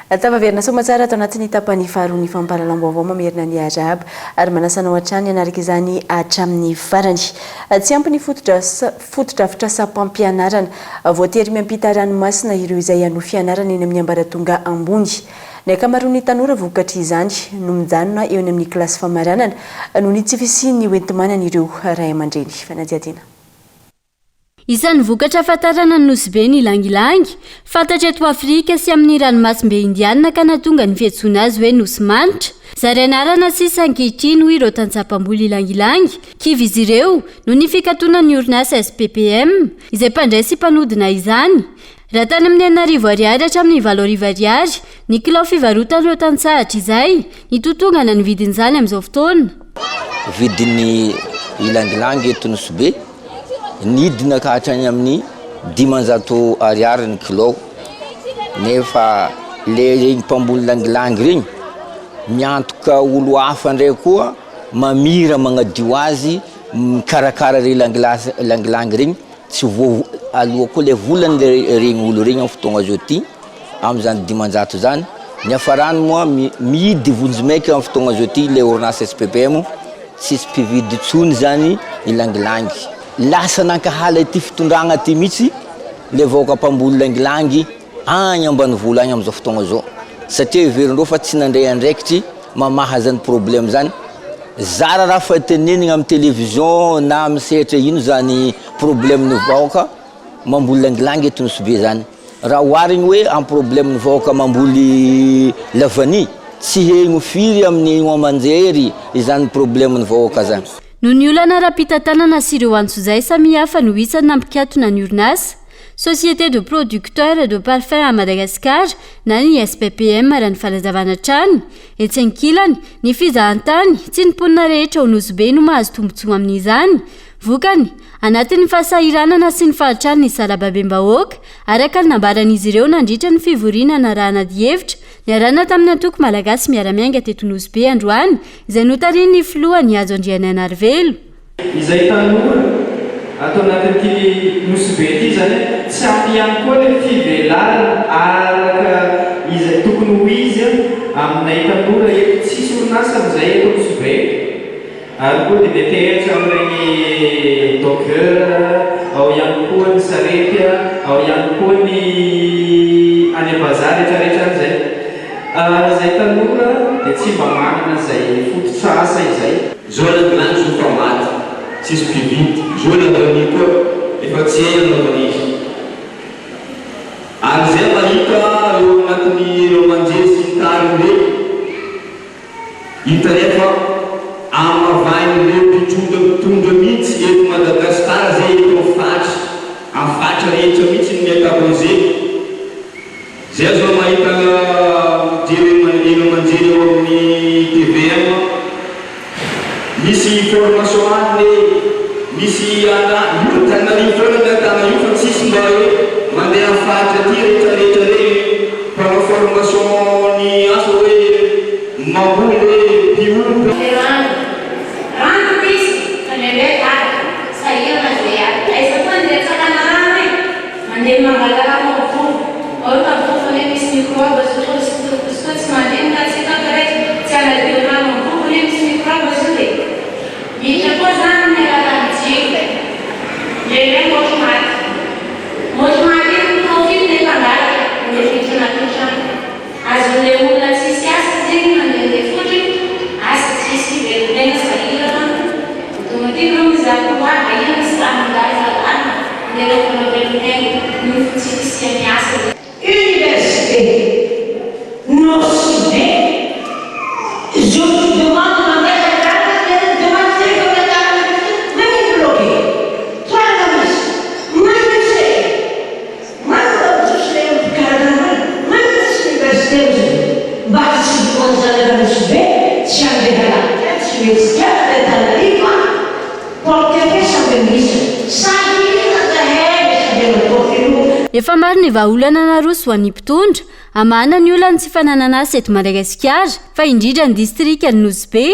E: Tafaverina soamatsara ato anatin'ny tapany faharoa ny fampahalalam-baovao mamerina ny arahaba ary manasa anao hatrany hanaraka izany hatramin'ny farany. Tsy ampy ny fotodrafitrasam-pampianarana. Voatery miampita ranomasina ireo izay hanohy fianarana eny amin'ny ambaratonga ambony. Ny ankamaroan'ny tanora vokatr'izany no mijanona eo any amin'ny kilasy famaranana noho ny tsy fisian'ny hoenti-manan'ireo ray aman-dreny. Fanadihadiana.
D: Isan'ny vokatra ahafantarana ny Nosy Be ny ylang-ylang, fantatra eto Afrika sy amin'ny ranomasimbe Indiana ka nahatonga ny fiantsoana azy hoe Nosy Manitra. Zary anarana sisa ankehitriny hoy ireo tantsaha mpamboly ylang-ylang. Kivy izy ireo noho ny fikatonan'ny orinasa SPPM, izay mpandray sy mpanodina izany. Raha tany amin'ny 6000 ariary hatramin'ny 8000 ariary ny kilao fivarotan'ireo tantsaha hatrizay, nitotongana ny vidin'izany amin'izao fotoana.
A: Vidin'ny ylang-ylang eto Nosy Be, nidina ka hatrany amin'ny 500 ariary ny kilao, nefa le regny mpamboly ylang-ylang regny miantoka olo hafa ndray koa mamira magnadio azy, mikarakara regny ylang-ylang regny. Tsy voa aloa koa le volany le regny olo regny am fotoagna zao ty amzany 500 zany, niafarany moa mihidy vonjimaika am fotoagna zao ty le orinasa SPPM tsisy mpividy tsony zany ilangilangy, lasa nankahala ity fitondragna ty mitsy le vahoaka mpamboly langilangy agny ambanivolo agny amzao fotoagna zao satria heverindreo fa tsy nandray andraikitry mamaha zany problème zany. Zara raha fa tenenigna am télévision na am sehatra ino zany problème ny vahoaka mamboly langilangy eto Nosy Be zany. Raha oharigny hoe am problème ny vahoaka mamboly la vanille, tsy heno firy amin'ny haino aman-jery izany problème ny vahoaka zany.
D: Noho ny olana ara-pitantanana sy ireo antsojay samihafa no isan'ny nampikatona ny orinasa Société de producteurs de parfums à Madagascar na ny SPPM raha ny fanazavana hatrany. Etsy ankilany, ny fizahantany, tsy ny mponina rehetra ao Nosy Be no mahazo tombontsoa amin'izany. Vokany, anatin'ny fahasahiranana sy ny fahantrany ny sarababem-bahoaka, araka ny nambaran'izy ireo nandritra ny fivoriana narahana adihevitra niarahana tamin'ny antoko Malagasy Miara-Miainga teto Nosy Be androany, izay notarihin'ny filoha Ny Hajo Andrianainarivelo.
V: Izay tanora ato anatin'ity Nosy Be ity izany tsy ampy ihany koa ilay fivelarana araka izay tokony ho izy aminay tanora eto. Tsisy orinasa amin'izay eto Nosy Be ary koa dia metehitra amin'ireny docker, ao ihany koa ny sarety, ao ihany koa ny any am-bazaha rehetrarehetra any izay. Izay tanora dia tsy mba manana izay fototr'asa izay.
W: Zao la vilany zo fa maty tsisy mpividy, zao la vani koa efa tsy hay anaovana izy. Ary zay mahita eo agnatin'ny heno aman-jery sy ny tariny reny, hitanay fa amavain'ireo mpitondra mpitondra mihitsy eto Madagascar zay eto amin'ny faritra, amin'ny faritra rehetra mihitsy no miatako an'izay. Zay zao mahita mijery heno aman-jery eo amin'ny tvm misy formation any le misy ana io Antananarivo foana ny ahitana io fa tsisy mba hoe mandeha amin'ny faritra aty rehetra rehetra reny mpanao formation ny asa hoe mamboly hoe mpiompy.
X: Le rano. Rano misy fa indraindray tapaka. Sahirana zay ary. Aiza koa andeha tsakana rano e. Mandeha mangala rano ao vovo. Or ka vovo anie misy microbe izy io izy koa tsy maneno na tsy hitako re tsy hanadio rano am vovo anie misy microbe izy io e. Miditra koa zany amin'ny alalan'ny jiro. Indraindray môtro maty. Môtro maty iny miconfine le mpangalatra mandeha miditra anatin'ny trano. Azon'le olona tsisy asa zegny mandehandeha fotriny, asa tsisy, velon-tegna sahirana, tonga aty ireo mizaha couloir aia misy raha mandalo fa lany, andeha anaovana velon-tegna noho ny tsy fisian'ny asa zegny.
Y: Université Nosy Be, je vous demande mangataka demande zay fangatahana magnino bloqué? Toerana misy, magnino Maro ny tsosy ilay mpikarakara manana tsy université ozy mba tsy ho zanaka nosy be tsy handeha lavitra tsy mety tiavaka Antananarivo a porte café samby misy sahirana zahay sady anao
D: Efa maro ny vahaolana naroso ho an'ny mpitondra hamahana ny olan'ny tsy fananana asa eto Madagasikara, fa indrindra ny distrikan'i Nosy Be,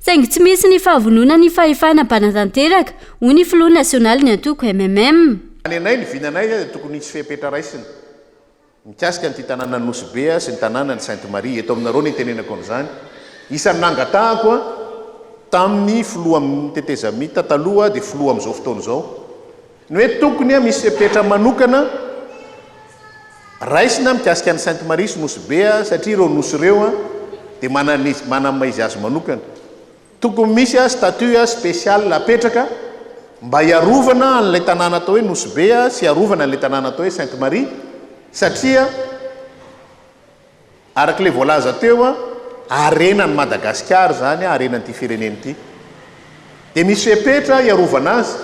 D: saingy tsy misy ny fahavononan'ny fahefana mpanatanteraka, hoy ny filoha nasionalin'ny antoko mmm.
Z: Ny anay, ny vinanay dia tokony hisy fepetra raisina mikasika an'ity tanànan'i Nosy Be sy ny tanànan'i Sainte Marie. Eto aminareo no itenenako an'izany. Isan'ny nangatahako tamin'ny filoha amin'ny tetezamita taloha dia filoha amin'izao fotoana izao, ny hoe tokony misy fepetra manokana. Raisina mikasika an'i Sainte Marie sy Nosy Be satria ireo nosy ireo dia manana ny manana ny maha izy azy manokana. Tokony misy statut spécial apetraka mba hiarovana an'ilay tanàna atao hoe Nosy Be sy hiarovana an'ilay tanàna atao hoe Sainte Marie satria Araka ilay voalaza teo, harenan'i Madagasikara izany, harenan'ity firenena ity. Dia misy fepetra hiarovana azy.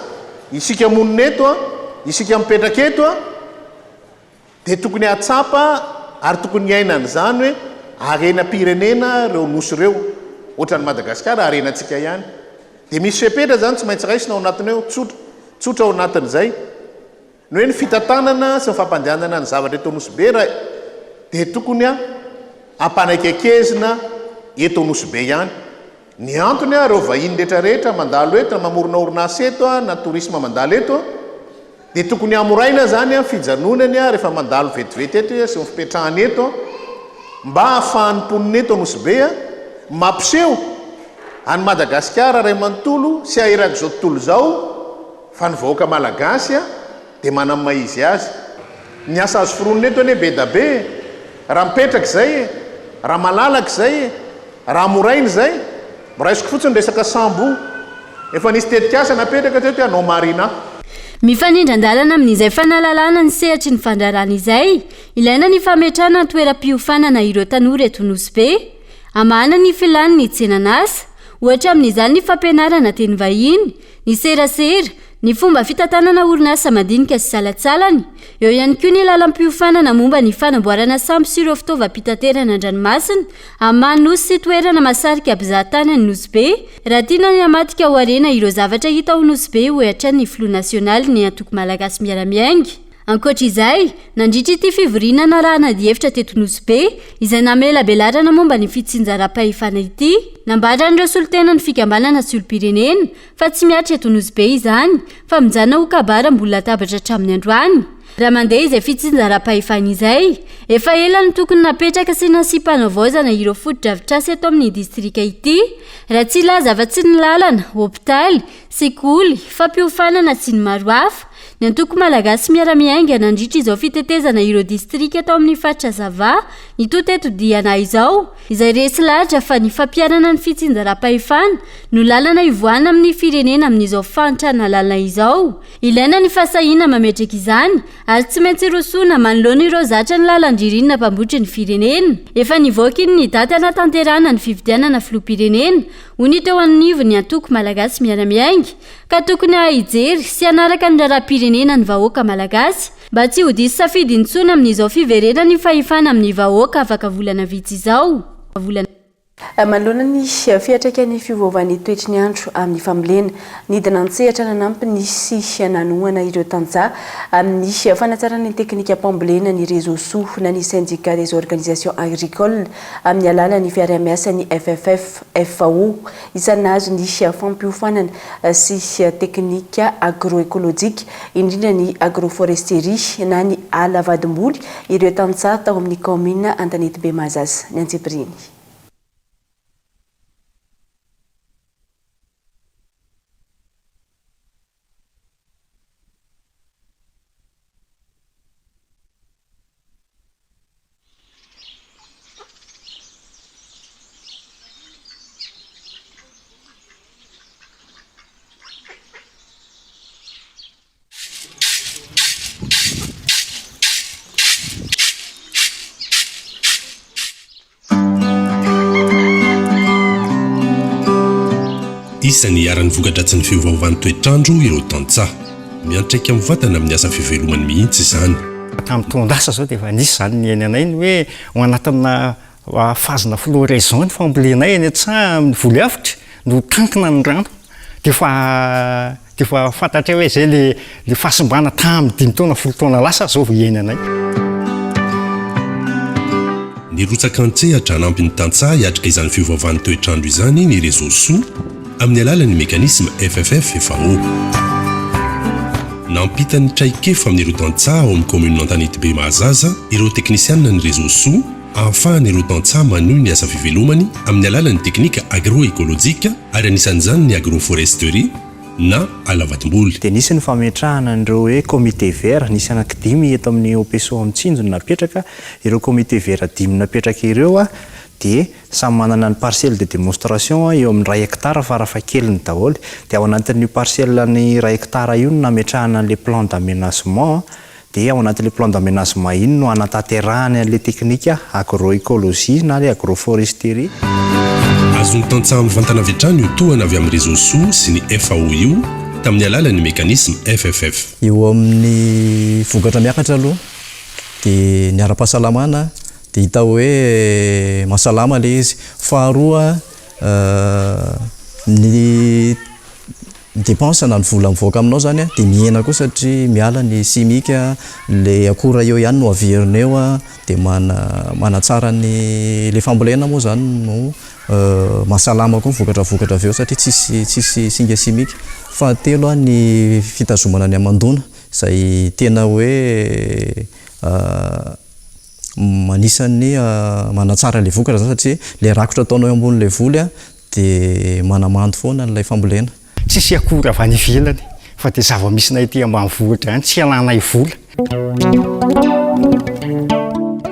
Z: Isika monina eto, isika mipetraka eto dia tokony hahatsapa ary tokony hiaina an'izany hoe harenam-pirenena ireo nosy ireo. Ohatran'i Madagasikara, harenantsika ihany. Dia misy fepetra izany tsy maintsy raisina ao anatiny ao, tsotra, tsotra ao anatin'izay. Ny hoe ny fitantanana sy ny fampandehanana ny zavatra eto Nosy Be raha dia tokony hampanaikiakezina eto Nosy Be ihany. Ny antony ireo vahiny rehetra rehetra mandalo eto na mamorona orinasa eto na tourisme mandalo eto dia tokony hamoraina izany ny fijanonany rehefa mandalo vetivety eto sy ny fipetrahany eto mba hahafahan'ny mponina eto Nosy Be mampiseho an'i Madagasikara iray manontolo sy erak'izao tontolo izao Fa ny vahoaka malagasy dia manana ny maha izy azy. Ny asa azo foronina eto anie be da be e! Raha mipetraka izay e! Raha malalaka izay e! Raha moraina izay! Raisiko fotsiny resaka sambo io. Efa nisy tetikasa napetraka teto hoe hanao marina.
D: Mifanindran-dalana amin'izay fanalalana ny sehatry ny fandraharahana izay, ilaina ny fametrahana toeram-piofanana ireo tanora eto Nosy Be. Hamahana ny filàn'ny tsenan'asa. Ohatra amin'izany ny fampianarana teny vahiny, ny serasera, ny fomba fitantanana orinasa madinika sy salantsalany. Eo ihany koa ny lalam-piofanana momba ny fanamboarana sambo sy ireo fitaovam-pitaterana an-dranomasina amin'ny maha nosy sy toerana mahasarika mpizahatany an'i Nosy Be, raha tiana ny hamadika ho harena ireo zavatra hita ao Nosy Be, hoy hatrany ny filoha nasionaly ny antoko Malagasy Miara-Miainga. Ankoatra izay, nandritra ity fivoriana narahana adihevitra teto Nosy Be, izay namelabelarana momba ny fitsinjaram-pahefana ity, nambaran'ireo solontenan'ny fikambanana sy olom-pirenena fa tsy mihatra eto Nosy Be izany fa mijanona ho kabary ambony latabatra hatramin'ny androany. Raha mandeha izay fitsinjaram-pahefana izay, efa ela no tokony napetraka sy nasiam-panavaozana ireo fotodrafitrasa eto amin'ny distrika ity, raha tsy hilaza afa-tsy ny lalana, hopitaly, sekoly, fampiofanana sy ny maro hafa. Ny antoko Malagasy Miara-Miainga nandritra izao fitetezana ireo distrika tao amin'ny faritra Sava nitohy teto Diana izao, izay resy lahatra fa ny fampiharana ny fitsinjaram-pahefana no lalana hivoahana amin'ny firenena amin'izao fahantrana lalina izao. Ilaina ny fahasahiana mametraka izany ary tsy maintsy rosoana manoloana ireo zatra ny lalan-dririnina mpambotry ny firenena. Efa nivoaka iny ny daty hanatanterahana ny fifidianana filoham-pirenena, hoy ny teo anivon'ny antoko Malagasy Miara-Miainga, ka tokony hahay hijery sy hanaraka ny raharaham-pirenena ny vahoaka malagasy mba tsy ho diso safidy intsony amin'izao fiverenan'ny fahefana amin'ny vahoaka afaka volana vitsy izao.
E: Manoloana ny fiantraikan'ny fiovaovan'ny toetry ny andro amin'ny fambolena, nidina an-tsehatra nanampy ny sy nanohana ireo tantsaha amin'ny fanatsarana ny teknikam-pambolena ny Réseau Soa na ny Syndicat des organisations agricoles amin'ny alalan'ny fiaraha-miasan'ny FFF, FAO. Isan'ny nahazo ny fampiofanana sy teknika agroekolojika, indrindra ny agroforesterie na ny ala vadimboly ireo tantsaha tao amin'ny kaominina Antanetibe Mahazasa. Ny antsipiriany.
U: Isan'ny iharan'ny voka-dratsin'ny fiovaovan'ny toetr'andro ireo tantsaha. Miantraika mivantana amin'ny asa fivelomany mihitsy izany.
C: Tamin'ny taon-dasa izao dia efa nisy izany niainanay ny hoe ao anatina phase-na floraison ny fambolenay eny an-tsaha amin'ny voly avotra no tankina ny rano dia efa dia efa fantatray hoe izay le le fahasimbana tamin'ny dimy taona folo taona lasa izao vao iainanay.
U: Nirotsaka an-tsehatra hanampy ny tantsaha hiatrika izany fiovaovan'ny toetr'andro izany ny Réseau Soa amin'ny alalan'ny mécanisme FFF FAO. Nampita ny traikefa amin'ireo tantsaha ao amin'ny kaominina Antanetibe Mahazaza ireo teknisianina ny Réseau Soa ahafahan'ireo tantsaha manohy ny asa fivelomany amin'ny alalan'ny teknika agroekolojika ary anisan'izany ny agroforesterie. na ala-vadimboly.
F: Dia nisy ny fametrahana an'ireo hoe comité vert, nisy anankidimy eto amin'ny OPSO Mitsinjo no napetraka, ireo comité vert dimy napetraka ireo dia samy manana ny parcelle de démonstration eo amin'ny iray hectare farafahakeliny daholo, dia ao anatin'io parcelle ny iray hectare io no nametrahana an'ilay plan d'aménagement Dia ao anatin'ilay plan d'aménagement iny no hanatanterahany an'ilay teknika agroécologie na ilay agroforesterie.
U: Azon'ny tantsaha mivantana avy hatrany io tohana avy amin'ny Réseau Soa sy ny FAO io tamin'ny alalan'ny mécanisme FFF.
G: Eo amin'ny vokatra miakatra aloha dia ny ara-pahasalamana dia hita hoe mahasalama ilay izy. Faharoa ny Ny dépense na ny vola mivoaka aminao zany dia mihena koa satria miala ny simika, le akora eo ihany no averina eo dia manatsara ny le fambolena moa zany no mahasalama koa ny vokatra vokatra avy eo satria tsisy tsisy singa simika. Fahatelo ny fitazomana ny hamandoana izay tena hoe anisan'ny manatsara le vokatra zany satria le rakotra ataonao eo ambonin'le voly Dia manamando foana ilay fambolena.
C: Tsisy akora avy any ivelany fa dia zava-misinay ety ambanivohitra ihany, tsy ialànay vola.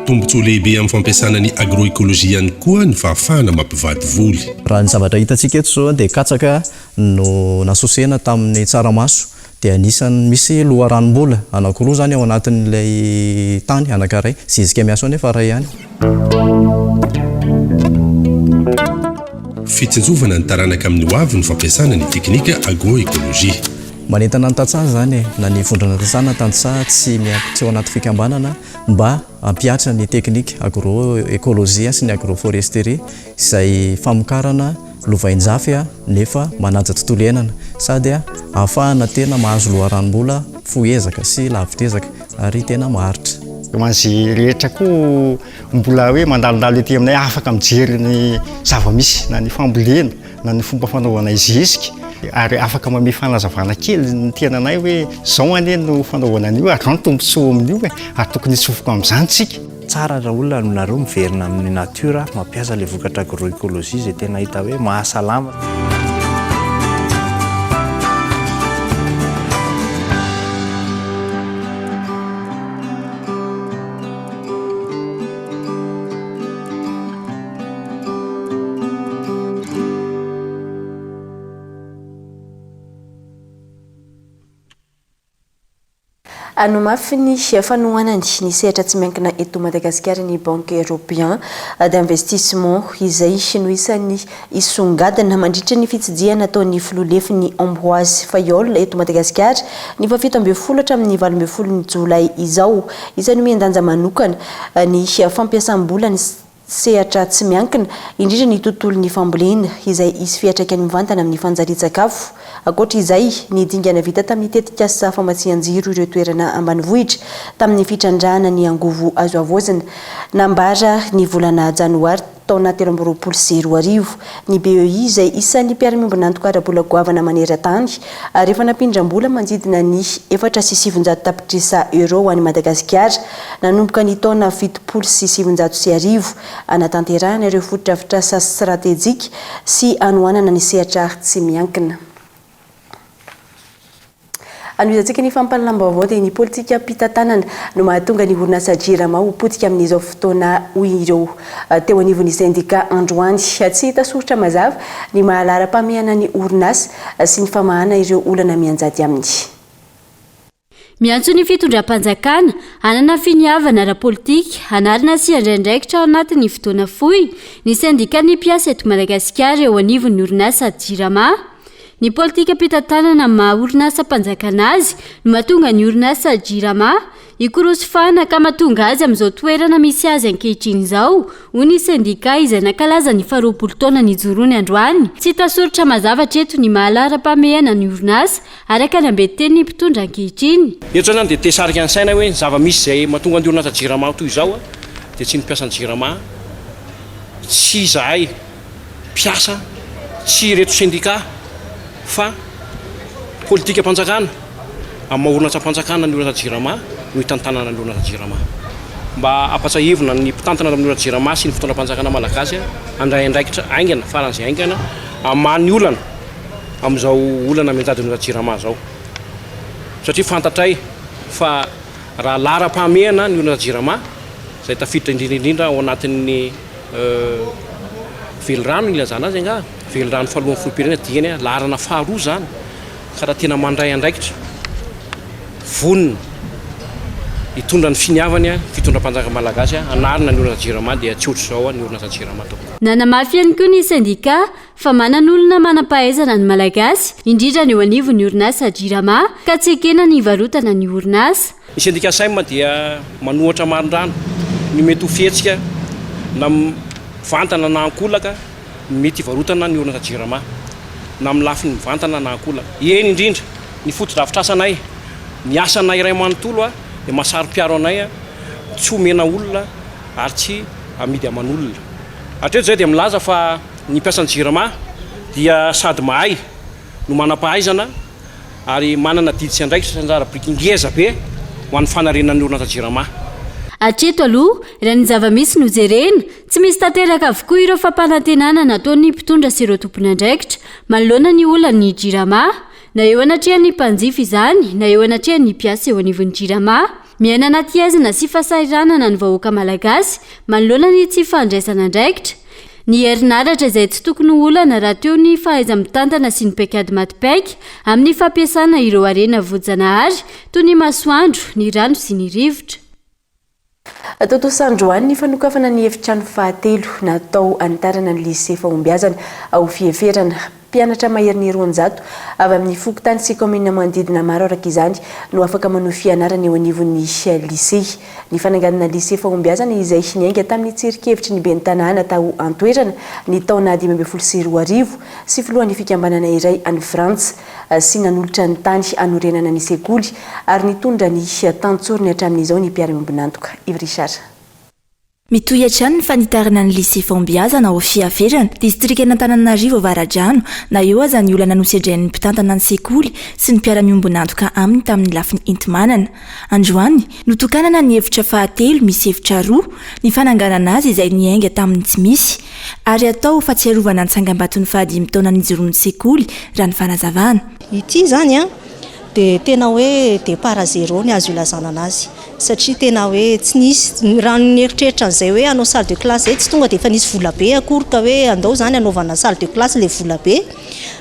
U: Tombontsoa lehibe amin'ny fampiasana ny agroécologie ihany koa ny fahafahana mampivady voly.
G: Raha ny zavatra hitantsika eto izao dia katsaka no nasosena tamin'ny tsaramaso dia anisan'ny misy loharanom-bola anankiroa izany ao anatin'ilay tany anankiray, zezika miasa ao nefa iray ihany.
U: Fitsinjovana ny taranaka amin'ny ho avy ny fampiasana ny teknika agroécologie.
G: Manentana ny tantsaha izany e, na ny vondrona tantsaha na tantsaha tsy miaky tsy ao anaty fikambanana mba hampihatra ny teknika agroécologie sy ny agroforesterie izay famokarana lovainjafy nefa manaja tontolo iainana sady ahafahana tena mahazo loharanom-bola fohy ezaka sy lavitr'ezaka ary tena maharitra.
C: Ho an'izay rehetra koa mbola hoe mandalondalo ety aminay afaka mijery ny zava-misy na ny fambolena na ny fomba fanaovana zezika ary afaka mamehy fanazavana kely ny tenanay hoe zao anie no fanaovana an'io ary zao ny tombontsoa amin'io e ary tokony hitsofoka amin'izany tsika.
F: Tsara raha olona nareo miverina amin'ny nature mampiasa ilay vokatra agroécologie izay tena hita hoe mahasalama.
E: Hanomafy ny fanohanany ny sehatra tsy miankina eto Madagasikara ny Banque Européen d'Investissement izay no isan'ny hisongadina mandritra ny fitsidihana ataon'ny filoha lefiny Ambroise Fayolle eto Madagasikara ny faha 17 hatramin'ny 18 jolay izao. Isan'ny omen-danja manokana ny fampiasam-bola ny sehatra tsy miankina, indrindra ny tontolon'ny fambolena, izay hisy fiantraikany mivantana amin'ny fanjarian-tsakafo. Ankoatra izay, ny dingana vita tamin'ny tetikasa famatsian-jiro ireo toerana ambanivohitra tamin'ny fitrandrahana ny angovo azo havaozina, nambara ny volana janoary taona 2023. Ny BEI izay isan'ny mpiara-miombon'antoka ara-bola goavana maneran-tany ary efa nampindram-bola manodidina ny 904 tapitrisa euros ho an'i Madagasikara nanomboka ny taona 1970 hanatanterahana ireo fotodrafitrasa stratejika sy hanohanana ny sehatra tsy miankina. Anohizantsika ny fampahalalam-baovao dia ny politikam-pitantanana no mahatonga ny orinasa Jirama ho potika amin'izao fotoana hoy ireo teo anivon'ny sendika androany. Tsy hita soritra mazava ny maha laharam-pahamehana ny orinasa sy ny famahana ireo olana mianjady aminy.
D: Miantso ny fitondram-panjakana hanana finiavana ara-politika hanarina sy handray andraikitra ao anatin'ny fotoana fohy ny sendikan'ny mpiasa eto Madagasikara eo anivon'ny orinasa Jirama. Ny politikam-pitantanana maha orinasam-panjakana azy no mahatonga ny orinasa Jirama hikorosofana ka mahatonga azy amin'izao toerana misy azy ankehitriny izao, hoy ny sendika izay nankalaza ny faharoapolo taona nijoroany androany. Tsy hita soritra mazava hatreto ny maha laharam-pahamehana ny orinasa, araka ny ambetin-tenin'ny mpitondra ankehitriny.
H: Eto izany dia te hisarika ny saina hoe ny zava-misy izay mahatonga ny orinasa Jirama ho toy izao dia tsy ny mpiasan'ny Jirama, tsy izahay. mpiasa tsy ireto sendika fa politikam-panjakana amin'ny maha orinasam-panjakana ny orinasa Jirama no hitantanana ny orinasa Jirama. Mba hampatsahivina ny mpitantana amin'ny orinasa Jirama sy ny fitondram-panjakana malagasy handray andraikitra haingana faran'izay haingana hamaha ny olana. amin'izao olana mianjady amin'ny Jirama izao satria fantatray fa raha laharam-pahamehana ny olana Jirama izay tafiditra indrindra indrindra ao anatin'ny velirano ilazana azy angaha, velirano faharoan'ny filoham-pirenena dieny laharana faharoa izany ka raha tena mandray andraikitra vonona hitondra ny finiavany ny fitondram-panjakana malagasy hanarina ny orinasa Jirama dia tsy ohatr'izao ny orinasa Jirama tompoko.
D: Nanamafy ihany koa ny sendika fa manan'olona manam-pahaizana ny Malagasy, indrindra ny eo anivon'ny orinasa Jirama, ka tsy ekena ny hivarotana ny orinasa.
H: Ny sendika SAEM dia manohatra marindrano ny mety ho fihetsika na mivantana na ankolaka ny mety hivarotana ny orinasa Jirama, na amin'ny lafiny mivantana na ankolaka. Eny indrindra, ny fotodrafitrasanay, ny asanay iray manontolo dia mahasaro-piaro anay tsy homena olona ary tsy amidy aman'olona. Hatreto izay dia milaza fa ny mpiasan'ny Jirama dia sady mahay no manam-pahaizana ary manana adidy sy andraikitra sy anjara biriky ngeza be ho an'ny fanarenana ny orinasa Jirama.
D: Hatreto aloha, raha ny zava-misy no jerena, tsy misy tanteraka avokoa ireo fampanantenana nataon'ny mpitondra sy ireo tompon'andraikitra manoloana ny olan'ny Jirama. Na eo anatrehan'ny mpanjifa izany na eo anatrehan'ny mpiasa eo anivon'ny Jirama. Miaina anaty haizina sy fahasahiranana ny vahoaka malagasy manoloana ny tsy fandraisana andraikitra. Ny herinaratra izay tsy tokony ho olana raha teo ny fahaiza-mitantana sy ny paikady maty paika amin'ny fampiasana ireo harena voajanahary toy ny masoandro, ny rano sy ny rivotra.
E: Tontosa androany ny fanokafana ny efitrano fahatelo natao hanitarana ny Lycée Fahombiazana ao Fieferana. Mpianatra maherin'ny 200 avy amin'ny fokontany sy kaominina manodidina maro araka izany no afaka manohy fianarana eo anivon'ny lycée. Ny fananganana lycée Fahombiazana izay niainga tamin'ny tsirinkevitry ny ben'ny tanàna tao an-toerana ny taona 2015 sy filohan'ny fikambanana iray any Frantsa sy nanolotra ny tany hanorenana ny sekoly ary nitondra ny tantsorony hatramin'izao ny mpiara-miombon'antoka. Yves Richard.
I: Mitohy hatrany ny fanitarana ny Lycée Fahombiazana ao Fiaverana, distrikan'Antananarivo Avaradrano, na eo aza ny olana nosedrain'ny mpitantana ny sekoly sy ny mpiara-miombon'antoka aminy tamin'ny lafiny enti-manana. Androany, notokanana ny efitra fahatelo misy efitra roa, ny fananganana azy izay niainga tamin'ny tsy misy, ary atao ho fahatsiarovana ny tsangambaton'ny fahadimy taona nijoroan'ny sekoly, raha ny fanazavana.
J: Ity izany an! Dia tena hoe départ à zéro ny azo ilazana anazy satria tena hoe tsy nisy, raha ny nieritreritra an'izay hoe hanao salle de classe izay tsy tonga dia efa nisy vola be akory ka hoe andao izany hanaovana salle de classe ilay vola be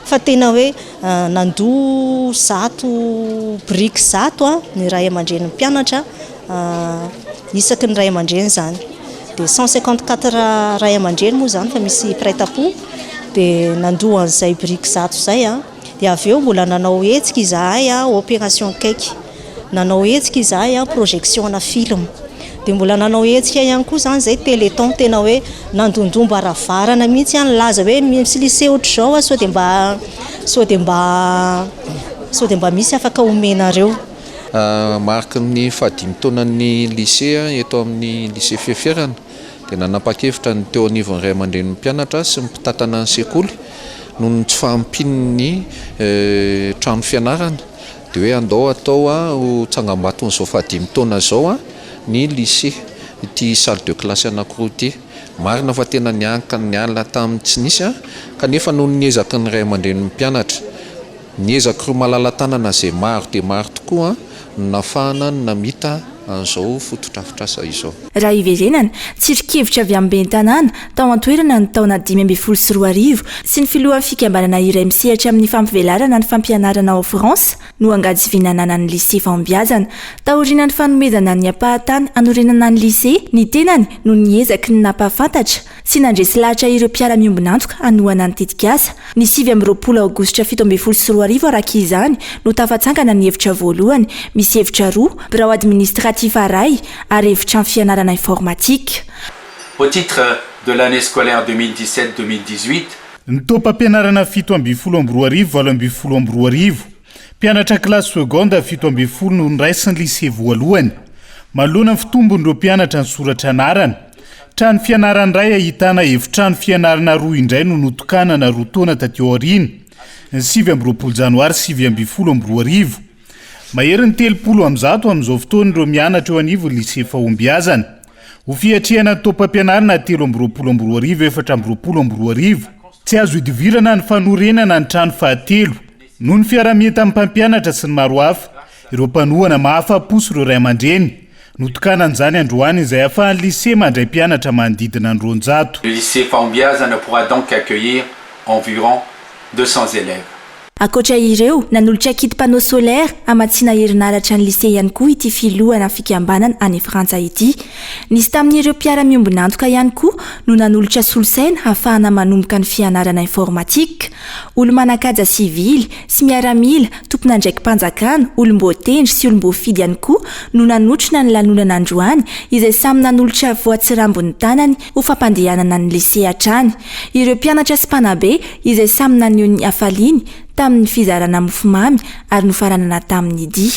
J: fa tena hoe nandoa zato biriky zato ny ray aman-drenin'ny mpianatra isaky ny ray aman-dreny izany dia 154 ray aman-dreny moa izany fa misy mpiray tampo dia nandoa an'izay biriky zato izay. Dia avy eo mbola nanao hetsika izahay opération cake, nanao hetsika izahay projection-na film. Dia mbola nanao hetsika ihany koa izany izay téléthon, tena hoe nandondom-baravarana mihitsy aho nilaza hoe misy lycée ohatr'izao aho sao dia mba sao dia mba sao dia mba misy afaka omenareo.
K: Mariky ny fahadimy taonan'ny lycée eto amin'ny lycée Fieferana dia nanapa-kevitra ny teo anivon'ny ray aman-drenin'ny mpianatra sy ny mpitantana ny sekoly noho ny tsy fahampian'ny trano fianarana dia hoe andao atao ho tsangambaton'izao fahadimy taona izao ny lycée, ity salle de classe anankiroa ity. Marina fa tena nianka niala tamin'ny tsy nisy kanefa noho ny ezaky ny ray aman-drenin'ny mpianatra, ny ezak'ireo malala-tanana izay maro dia maro tokoa no nahafahana namita an'izao fotodrafitrasa izao.
I: Raha hiverenana, tsirinkevitra avy amin'ny ben'ny tanàna tao an-toerana ny taona 2015 sy ny filohan'ny fikambanana iray misehatra amin'ny fampivelarana ny fampianarana ao France no angady vy nananan'ny lycée fahombiazana. Taorian'ny fanomezana ny ampahan-tany hanorenana ny lycée, ny tenany no niezaky ny nampahafantatra sy nandresy lahatra ireo mpiara-miombon'antoka hanohana ny tetikasa. Ny 29 aogositra 2017 araka izany no tafatsangana ny efitra voalohany, misy efitra roa, birao administratif iray ary efitrano fianarana informatique.
L: Au titre de l'année scolaire 2017-2018,
M: Ny taom-pampianarana 2017 2018, mpianatra kilasy seconde 17 no noraisin'ny lycée voalohany. Manoloana ny fitombon'ireo mpianatra nisoratra anarana, trano fianarana iray ahitana efitrano fianarana roa indray no notokanana roa taona taty aoriana, ny 29 janoary 2019. Maherin'ny 130 amin'izao fotoana ireo mianatra eo anivon'ny lycée Fahombiazana. Ho fiatrehana ny taom-pampianarana 2023 2024. Tsy azo idivirana ny fanorenana ny trano fahatelo noho ny fiaraha-mientan'ny mpampianatra sy ny maro hafa, ireo mpanohana mahafa-po sy ireo ray aman-dreny. Notokanana izany androany izay ahafahan'ny lycée mandray mpianatra manodidina ny 200.
L: Le lycée Fahombiazana pourra donc accueillir environ 200 élèves.
I: Ankoatra ireo, nanolotra kit panneau solaire hamatsiana herinaratra ny lycée ihany koa ity filohana fikambanana any Frantsa ity. Nisy tamin'ireo mpiara-miombon'antoka ihany koa no nanolotra solosaina hahafahana manomboka ny fianarana informatique. Olo-manan-kaja sivily sy miaramila, tompon'andraiki-panjakana, olom-boatendry sy olom-boafidy ihany koa no nanotrona ny lanonana androany izay samy nanolotra voatsirambin'ny tanany ho fampandehanana ny lycée hatrany. Ireo mpianatra sy mpanabe izay samy naneho ny hafaliany tamin'ny fizarana mofomamy ary nofaranana tamin'ny dihy.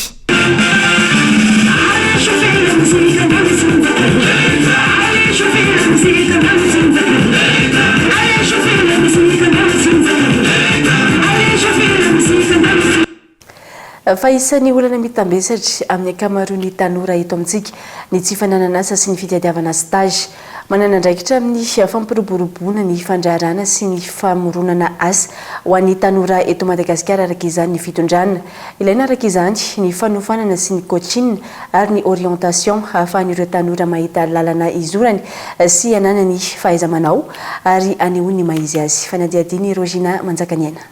E: Fa isan'ny olana mitambesatra amin'ny ankamaroan'ny tanora eto amintsika ny tsy fananan'asa sy ny fitadiavana stage. Manana andraikitra amin'ny fampiroboroboana ny fandraharahana sy ny famoronana asa ho an'ny tanora eto Madagasikara araka izany ny fitondrana. Ilaina araka izany ny fanofanana sy ny coaching ary ny orientation hahafahan'ireo tanora mahita lalana izorany sy hananany fahaiza-manao ary hanehoany ny maha izy azy. Fanadihadian'i Rogina Manjakaniaina.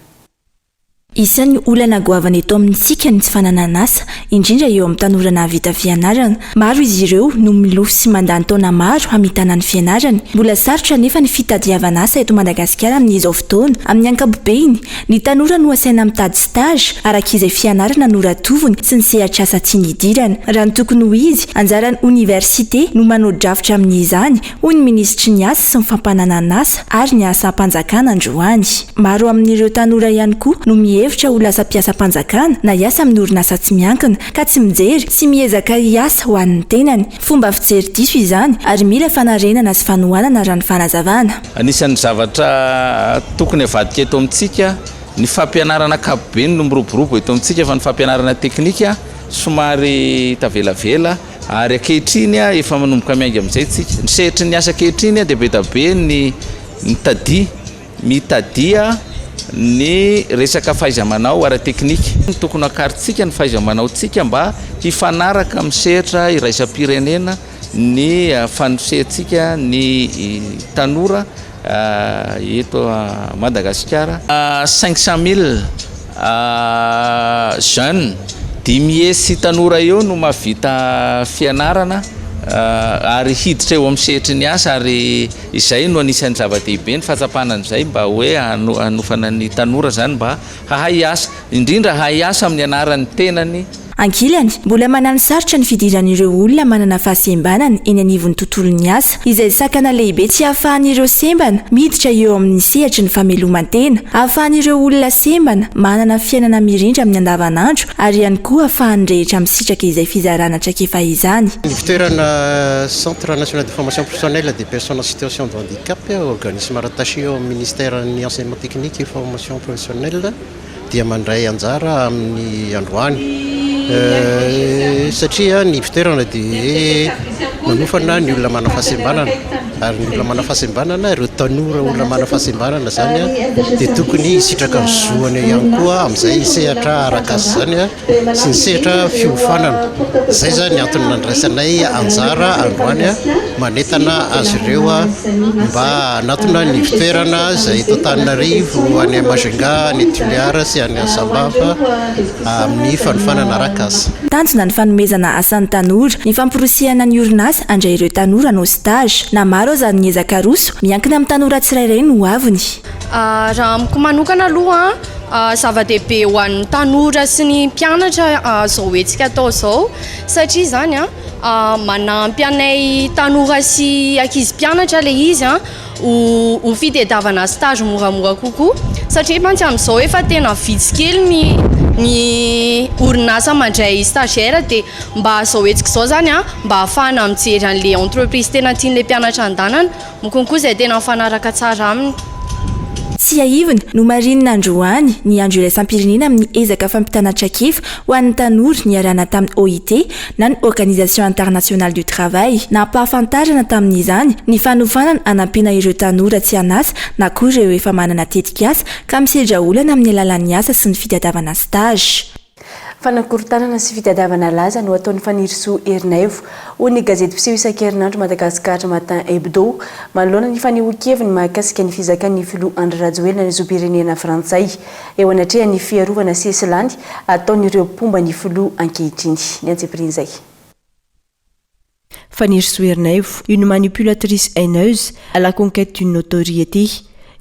I: Isan'ny olana goavana eto amintsika ny tsy fananan'asa, indrindra eo amin'ny tanora nahavita fianarana. Maro izy ireo no milofo sy mandany taona maro hamitana ny fianarany. Mbola sarotra anefa ny fitadiavana asa eto Madagasikara amin'izao fotoana. Amin'ny ankapobeny, ny tanora no asaina mitady stage, araka izay fianarana noratoviny sy ny sehatr'asa tiany hidirana. Raha ny tokony ho izy, anjaran'ny oniversite no manao drafitra amin'izany, hoy ny minisitry ny Asa sy ny fampananan'asa ary ny asam-panjakana androany. Maro amin'ireo tanora ihany koa no mihevitra ho lasa mpiasam-panjakana na hiasa amin'ny orinasa tsy miankina ka tsy mijery sy miezaka hiasa ho an'ny tenany. Fomba fijery diso izany ary mila fanarenana sy fanohanana raha ny fanazavana.
N: Anisan'ny zavatra tokony havadika eto amintsika ny fampianarana ankapobeny no miroborobo eto amintsika fa ny fampianarana teknika somary tavelavela. Ary ankehitriny efa manomboka miainga amin'izay tsika. Ny sehatry ny asa ankehitriny dia be dia be ny mitadia, mitadia ny resaka fahaiza-manao ara-teknika. Tokony hakarintsika ny fahaiza-manaontsika mba hifanaraka amin'ny sehatra iraisam-pirenena ny fanosehantsika ny tanora eto Madagasikara. 500 mille jeunes, dimy hetsy tanora eo no mahavita fianarana ary hiditra eo amin'ny sehatry ny asa ary izay no anisan'ny zava-dehibe ny fahatsapana an'izay mba hoe hanofana ny tanora izany mba hahay hiasa, indrindra hahay hiasa amin'ny anaran'ny tenany.
I: Ankilany, mbola manano sarotra ny fidiran'ireo olona manana fahasembanana eny anivon'ny tontolon'ny asa, izay sakana lehibe tsy ahafahan'ireo sembana miditra eo amin'ny sehatry ny fameloman-tena, ahafahan'ireo olona sembana manana fiainana mirindra amin'ny andavanandro ary ihany koa ahafahan'ny rehetra misitraka izay fizarana traikefa izany.
O: Ny fitoerana Centre National de Formation Professionnelle des Personnes en Situation de Handicap, organisme rattaché ao amin'ny Ministeran'ny Enseignement Technique et Formation Professionnelle, dia mandray anjara amin'ny androany satria ny fitoerana dia manofana ny olona manana fahasembanana ary ny olona manana fahasembanana ireo tanora olona manana fahasembanana izany dia tokony hisitraka ny zoany ihany koa amin'izay sehatra arak'asa izany sy ny sehatra fiofanana. Izay izany ny antony nandraisanay anjara androany manentana azy ireo mba hanatona ny ivon-toerana izay eto Antananarivo, any Majunga, any Toliara sy any Sambava amin'ny fanofanana arak'asa.
I: Tanjona ny fanomezana asa ny tanora, ny famporisihana ny orinasa handray ireo tanora hanao stage. Na maro aza ny ezaka aroso, miankina amin'ny tanora tsirairay ny hoaviny.
P: Raha amiko manokana aloha, zava-dehibe ho an'ny tanora sy ny mpianatra izao hetsika atao izao satria izany manampy anay tanora sy ankizy mpianatra ilay izy ho ho fitadiavana stage moramora kokoa satria mantsy amin'izao efa tena vitsy kely ny ny orinasa mandray stagiaire dia mba izao hetsika izao izany mba ahafahana mijery an'ilay entreprise tena tian'ilay mpianatra andanana. Moa konko izay tena mifanaraka tsara aminy.
I: Tsiahivina, nomarinina androany ny Andro iraisam-pirenena amin'ny ezaka fampitana traikefa ho an'ny tanora niarahana tamin'ny OIT na ny Organisation Internationale du Travail. Nampahafantarana tamin'izany ny fanofanana hanampiana ireo tanora tsy an'asa na koa ireo efa manana tetikasa ka misedra olana amin'ny alalan'ny asa sy ny fitadiavana stage.
E: Fanakorontanana sy fitadiavana laza no ataon'i Fanirisoa Ernaivo, hoy ny gazety mpiseho isan-kerinandro Madagascar Matin Hebdo, manoloana ny fanehoan-keviny mahakasika ny fizakan'ny filoha Andry Rajoelina ny zom-pirenena frantsay eo anatrehan'ny fiarovana sesilany ataon'ireo mpomba ny filoha ankehitriny. Ny antsipirian'izay.
I: Fanirisoa Ernaivo, une manipulatrice haineuse à la conquête d'une notoriété.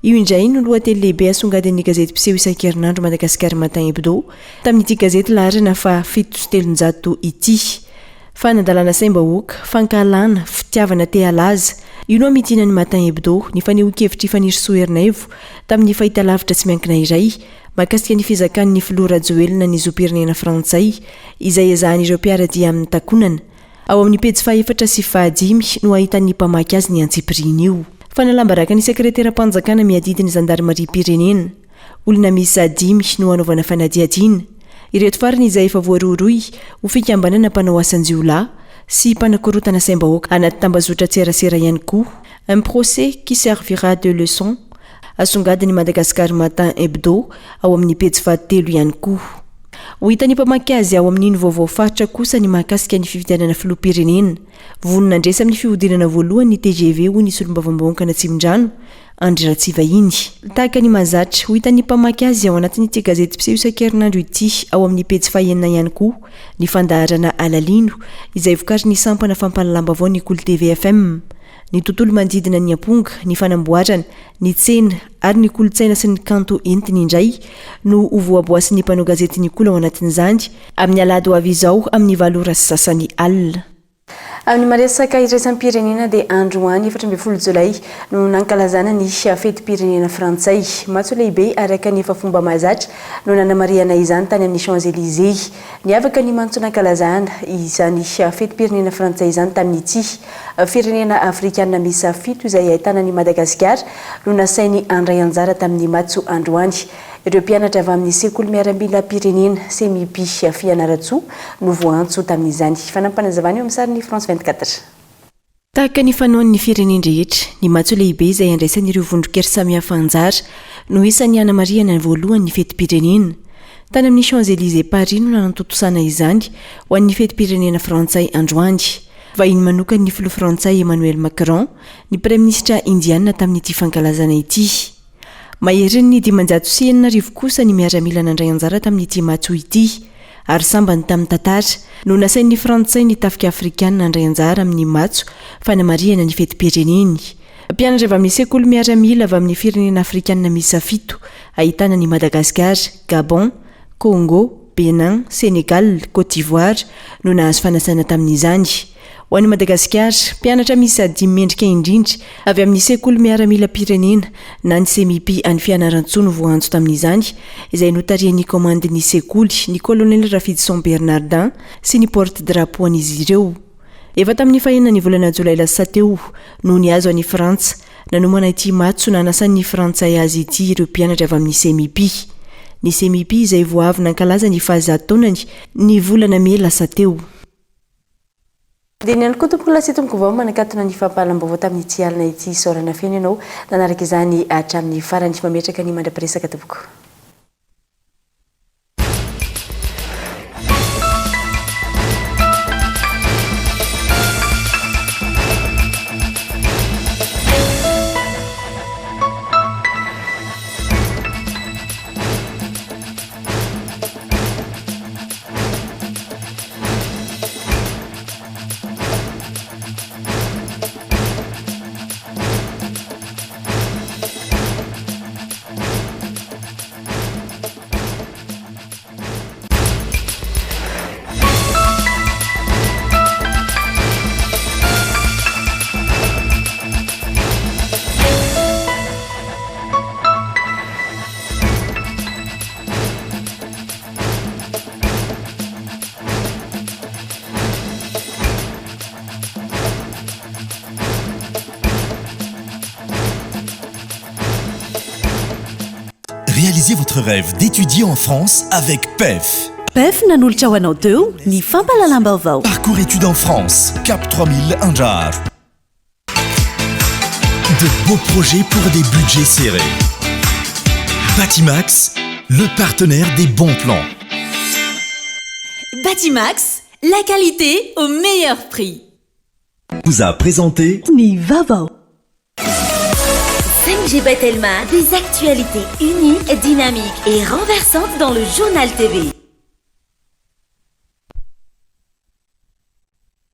I: Io indray no lohateny lehibe asongadin'ny gazety mpiseho isan-kerinandro Madagascar Matin Hebdo tamin'ity gazety laharana faha 307 ity. Fanadalana saim-bahoaka, fankahalana, fitiavana te halaza. Io no hamintinan'ny Matin Hebdo ny fanehoan-kevitr'i Fanirisoa Ernaivo tamin'ny fahitalavitra tsy miankina iray mahakasika ny fizakan'ny filoha Rajoelina ny zom-pirenena frantsay izay ezahan'ireo mpiara-dia aminy takonana. Ao amin'ny pejy fahefatra sy fahadimy no ahitan'ny mpamaky azy ny antsipiriany io. Fanalam-baraka ny sekreteram-panjakana miadidy ny zandarimariam-pirenena. Olona miisa dimy no hanaovana fanadihadiana. Ireto farany izay efa voarohirohy ho fikambanana mpanao asan-jiolahy sy mpanakorontana saim-bahoaka anaty tambazotran-tserasera ihany koa. Un procès qui servira de leçon. Asongadin'ny Madagascar Matin Hebdo ao amin'ny pejy fahatelo ihany koa. Ho hitan'ny mpamaky azy ao amin'iny vaovao faritra kosa ny mahakasika ny fifidianana filoham-pirenena. Vonona handresy amin'ny fihodinana voalohany ny tgv hoy ny solombavambahoakan'Atsimondrano, Andry Ratsivahiny. Tahaka ny mahazatra, ho hitan'ny mpamaky azy ao anatin'ity gazety mpiseho isan-kerinandro ity ao amin'ny pejy fahenina ihany koa ny fandaharana Alalino izay vokarin'ny sampana fampahalalam-baovao ny Kolo TV FM. Ny tontolo manodidina ny amponga, ny fanamboarana, ny tsena ary ny kolontsaina sy ny kanto entiny indray no ho voaboasin'ny mpanao gazety ny Kolo ao anatin'izany amin'ny alahady ho avy izao amin'ny valo ora sy sasany alina.
E: Amin'ny maresaka iraisam-pirenena dia androany 14 jolay no nankalazana ny fetim-pirenena frantsay. Matso lehibe araka ny efa fomba mahazatra no nanamarihana izany tany amin'ny Champs Elysées. Niavaka ny matso nankalazana izany fetim-pirenena frantsay izany tamin'ity. Firenena afrikanina miisa fito izay ahitana an'i Madagasikara no nasainy handray anjara tamin'ny matso androany. Ireo mpianatra avy amin'ny sekoly miaramilam-pirenena, Semipi, Fianarantsoa no voaantso tamin'izany. Fanampin'panazavana eo amin'ny sarin'ny France 24.
I: Tahaka ny fanaon'ny firenen-drehetra, ny matso lehibe izay andraisan'ireo vondron-kery samihafa anjara no isan'ny hanamarihana voalohany ny fetim-pirenena. Tany amin'ny Champs Elysées Paris no nanatontosana izany ho an'ny fetim-pirenena frantsay androany. Vahiny manokan'ny filoha frantsay Emmanuel Macron ny praiminisitra indiana tamin'ity fankalazana ity. Maherin'ny 6500 kosa ny miaramila nandray anjara tamin'ity matso ity ary sambany tamin'ny tantara no nasain'ny frantsay ny tafika afrikana handray anjara amin'ny matso fanamarihana ny fetim-pireneny. Mpianatra avy amin'ny sekoly miaramila avy amin'ny firenena afrikana miisa fito ahitana an'i Madagasikara, Gabon, Congo, Bénin, Sénégal, Côte d'Ivoire no nahazo fanasana tamin'izany. Ho an'i Madagasikara, mpianatra miisa dimy mendrika indrindra avy amin'ny sekoly miaramilam-pirenena na ny Semipi any Fianarantsoa no voaantso tamin'izany, izay notarihan'ny kaomandin'ny sekoly, ny kolonely Rafidison Bernardin sy ny porte-drapeau an'izy ireo. Efa tamin'ny fahenina ny volana jolay lasa teo no nihazo an'i Frantsa nanomana ity matso nanasan'ny Frantsay azy ity ireo mpianatra avy amin'ny Semipi. Ny Semipi izay vao avy nankalaza ny fahazato taonany ny volana mey lasa teo.
E: Dia ny ihany koa tompoko lahy sy tompoko vao manakatona ny fampahalam-baovao tamin'ity alina ity. Isaorana feno ianao nanaraka izany hatramin'ny farany. Mametraka ny mandra-piresaka tompoko.
A: Réalisez votre rêve d'étudier en France avec PEF.
I: PEF nanolotra ho anao teo ny fampahalalam-baovao.
A: Parcours études en France, Cap 3000 Andraharo. De beaux projets pour des budgets serrés. Batimax, le partenaire des bons plans.
B: Batimax, la qualité au meilleur prix.
A: Vous a présenté
I: ny vaovao.
B: 5G by Telma, des actualités uniques, dynamiques et renversantes dans le journal TV.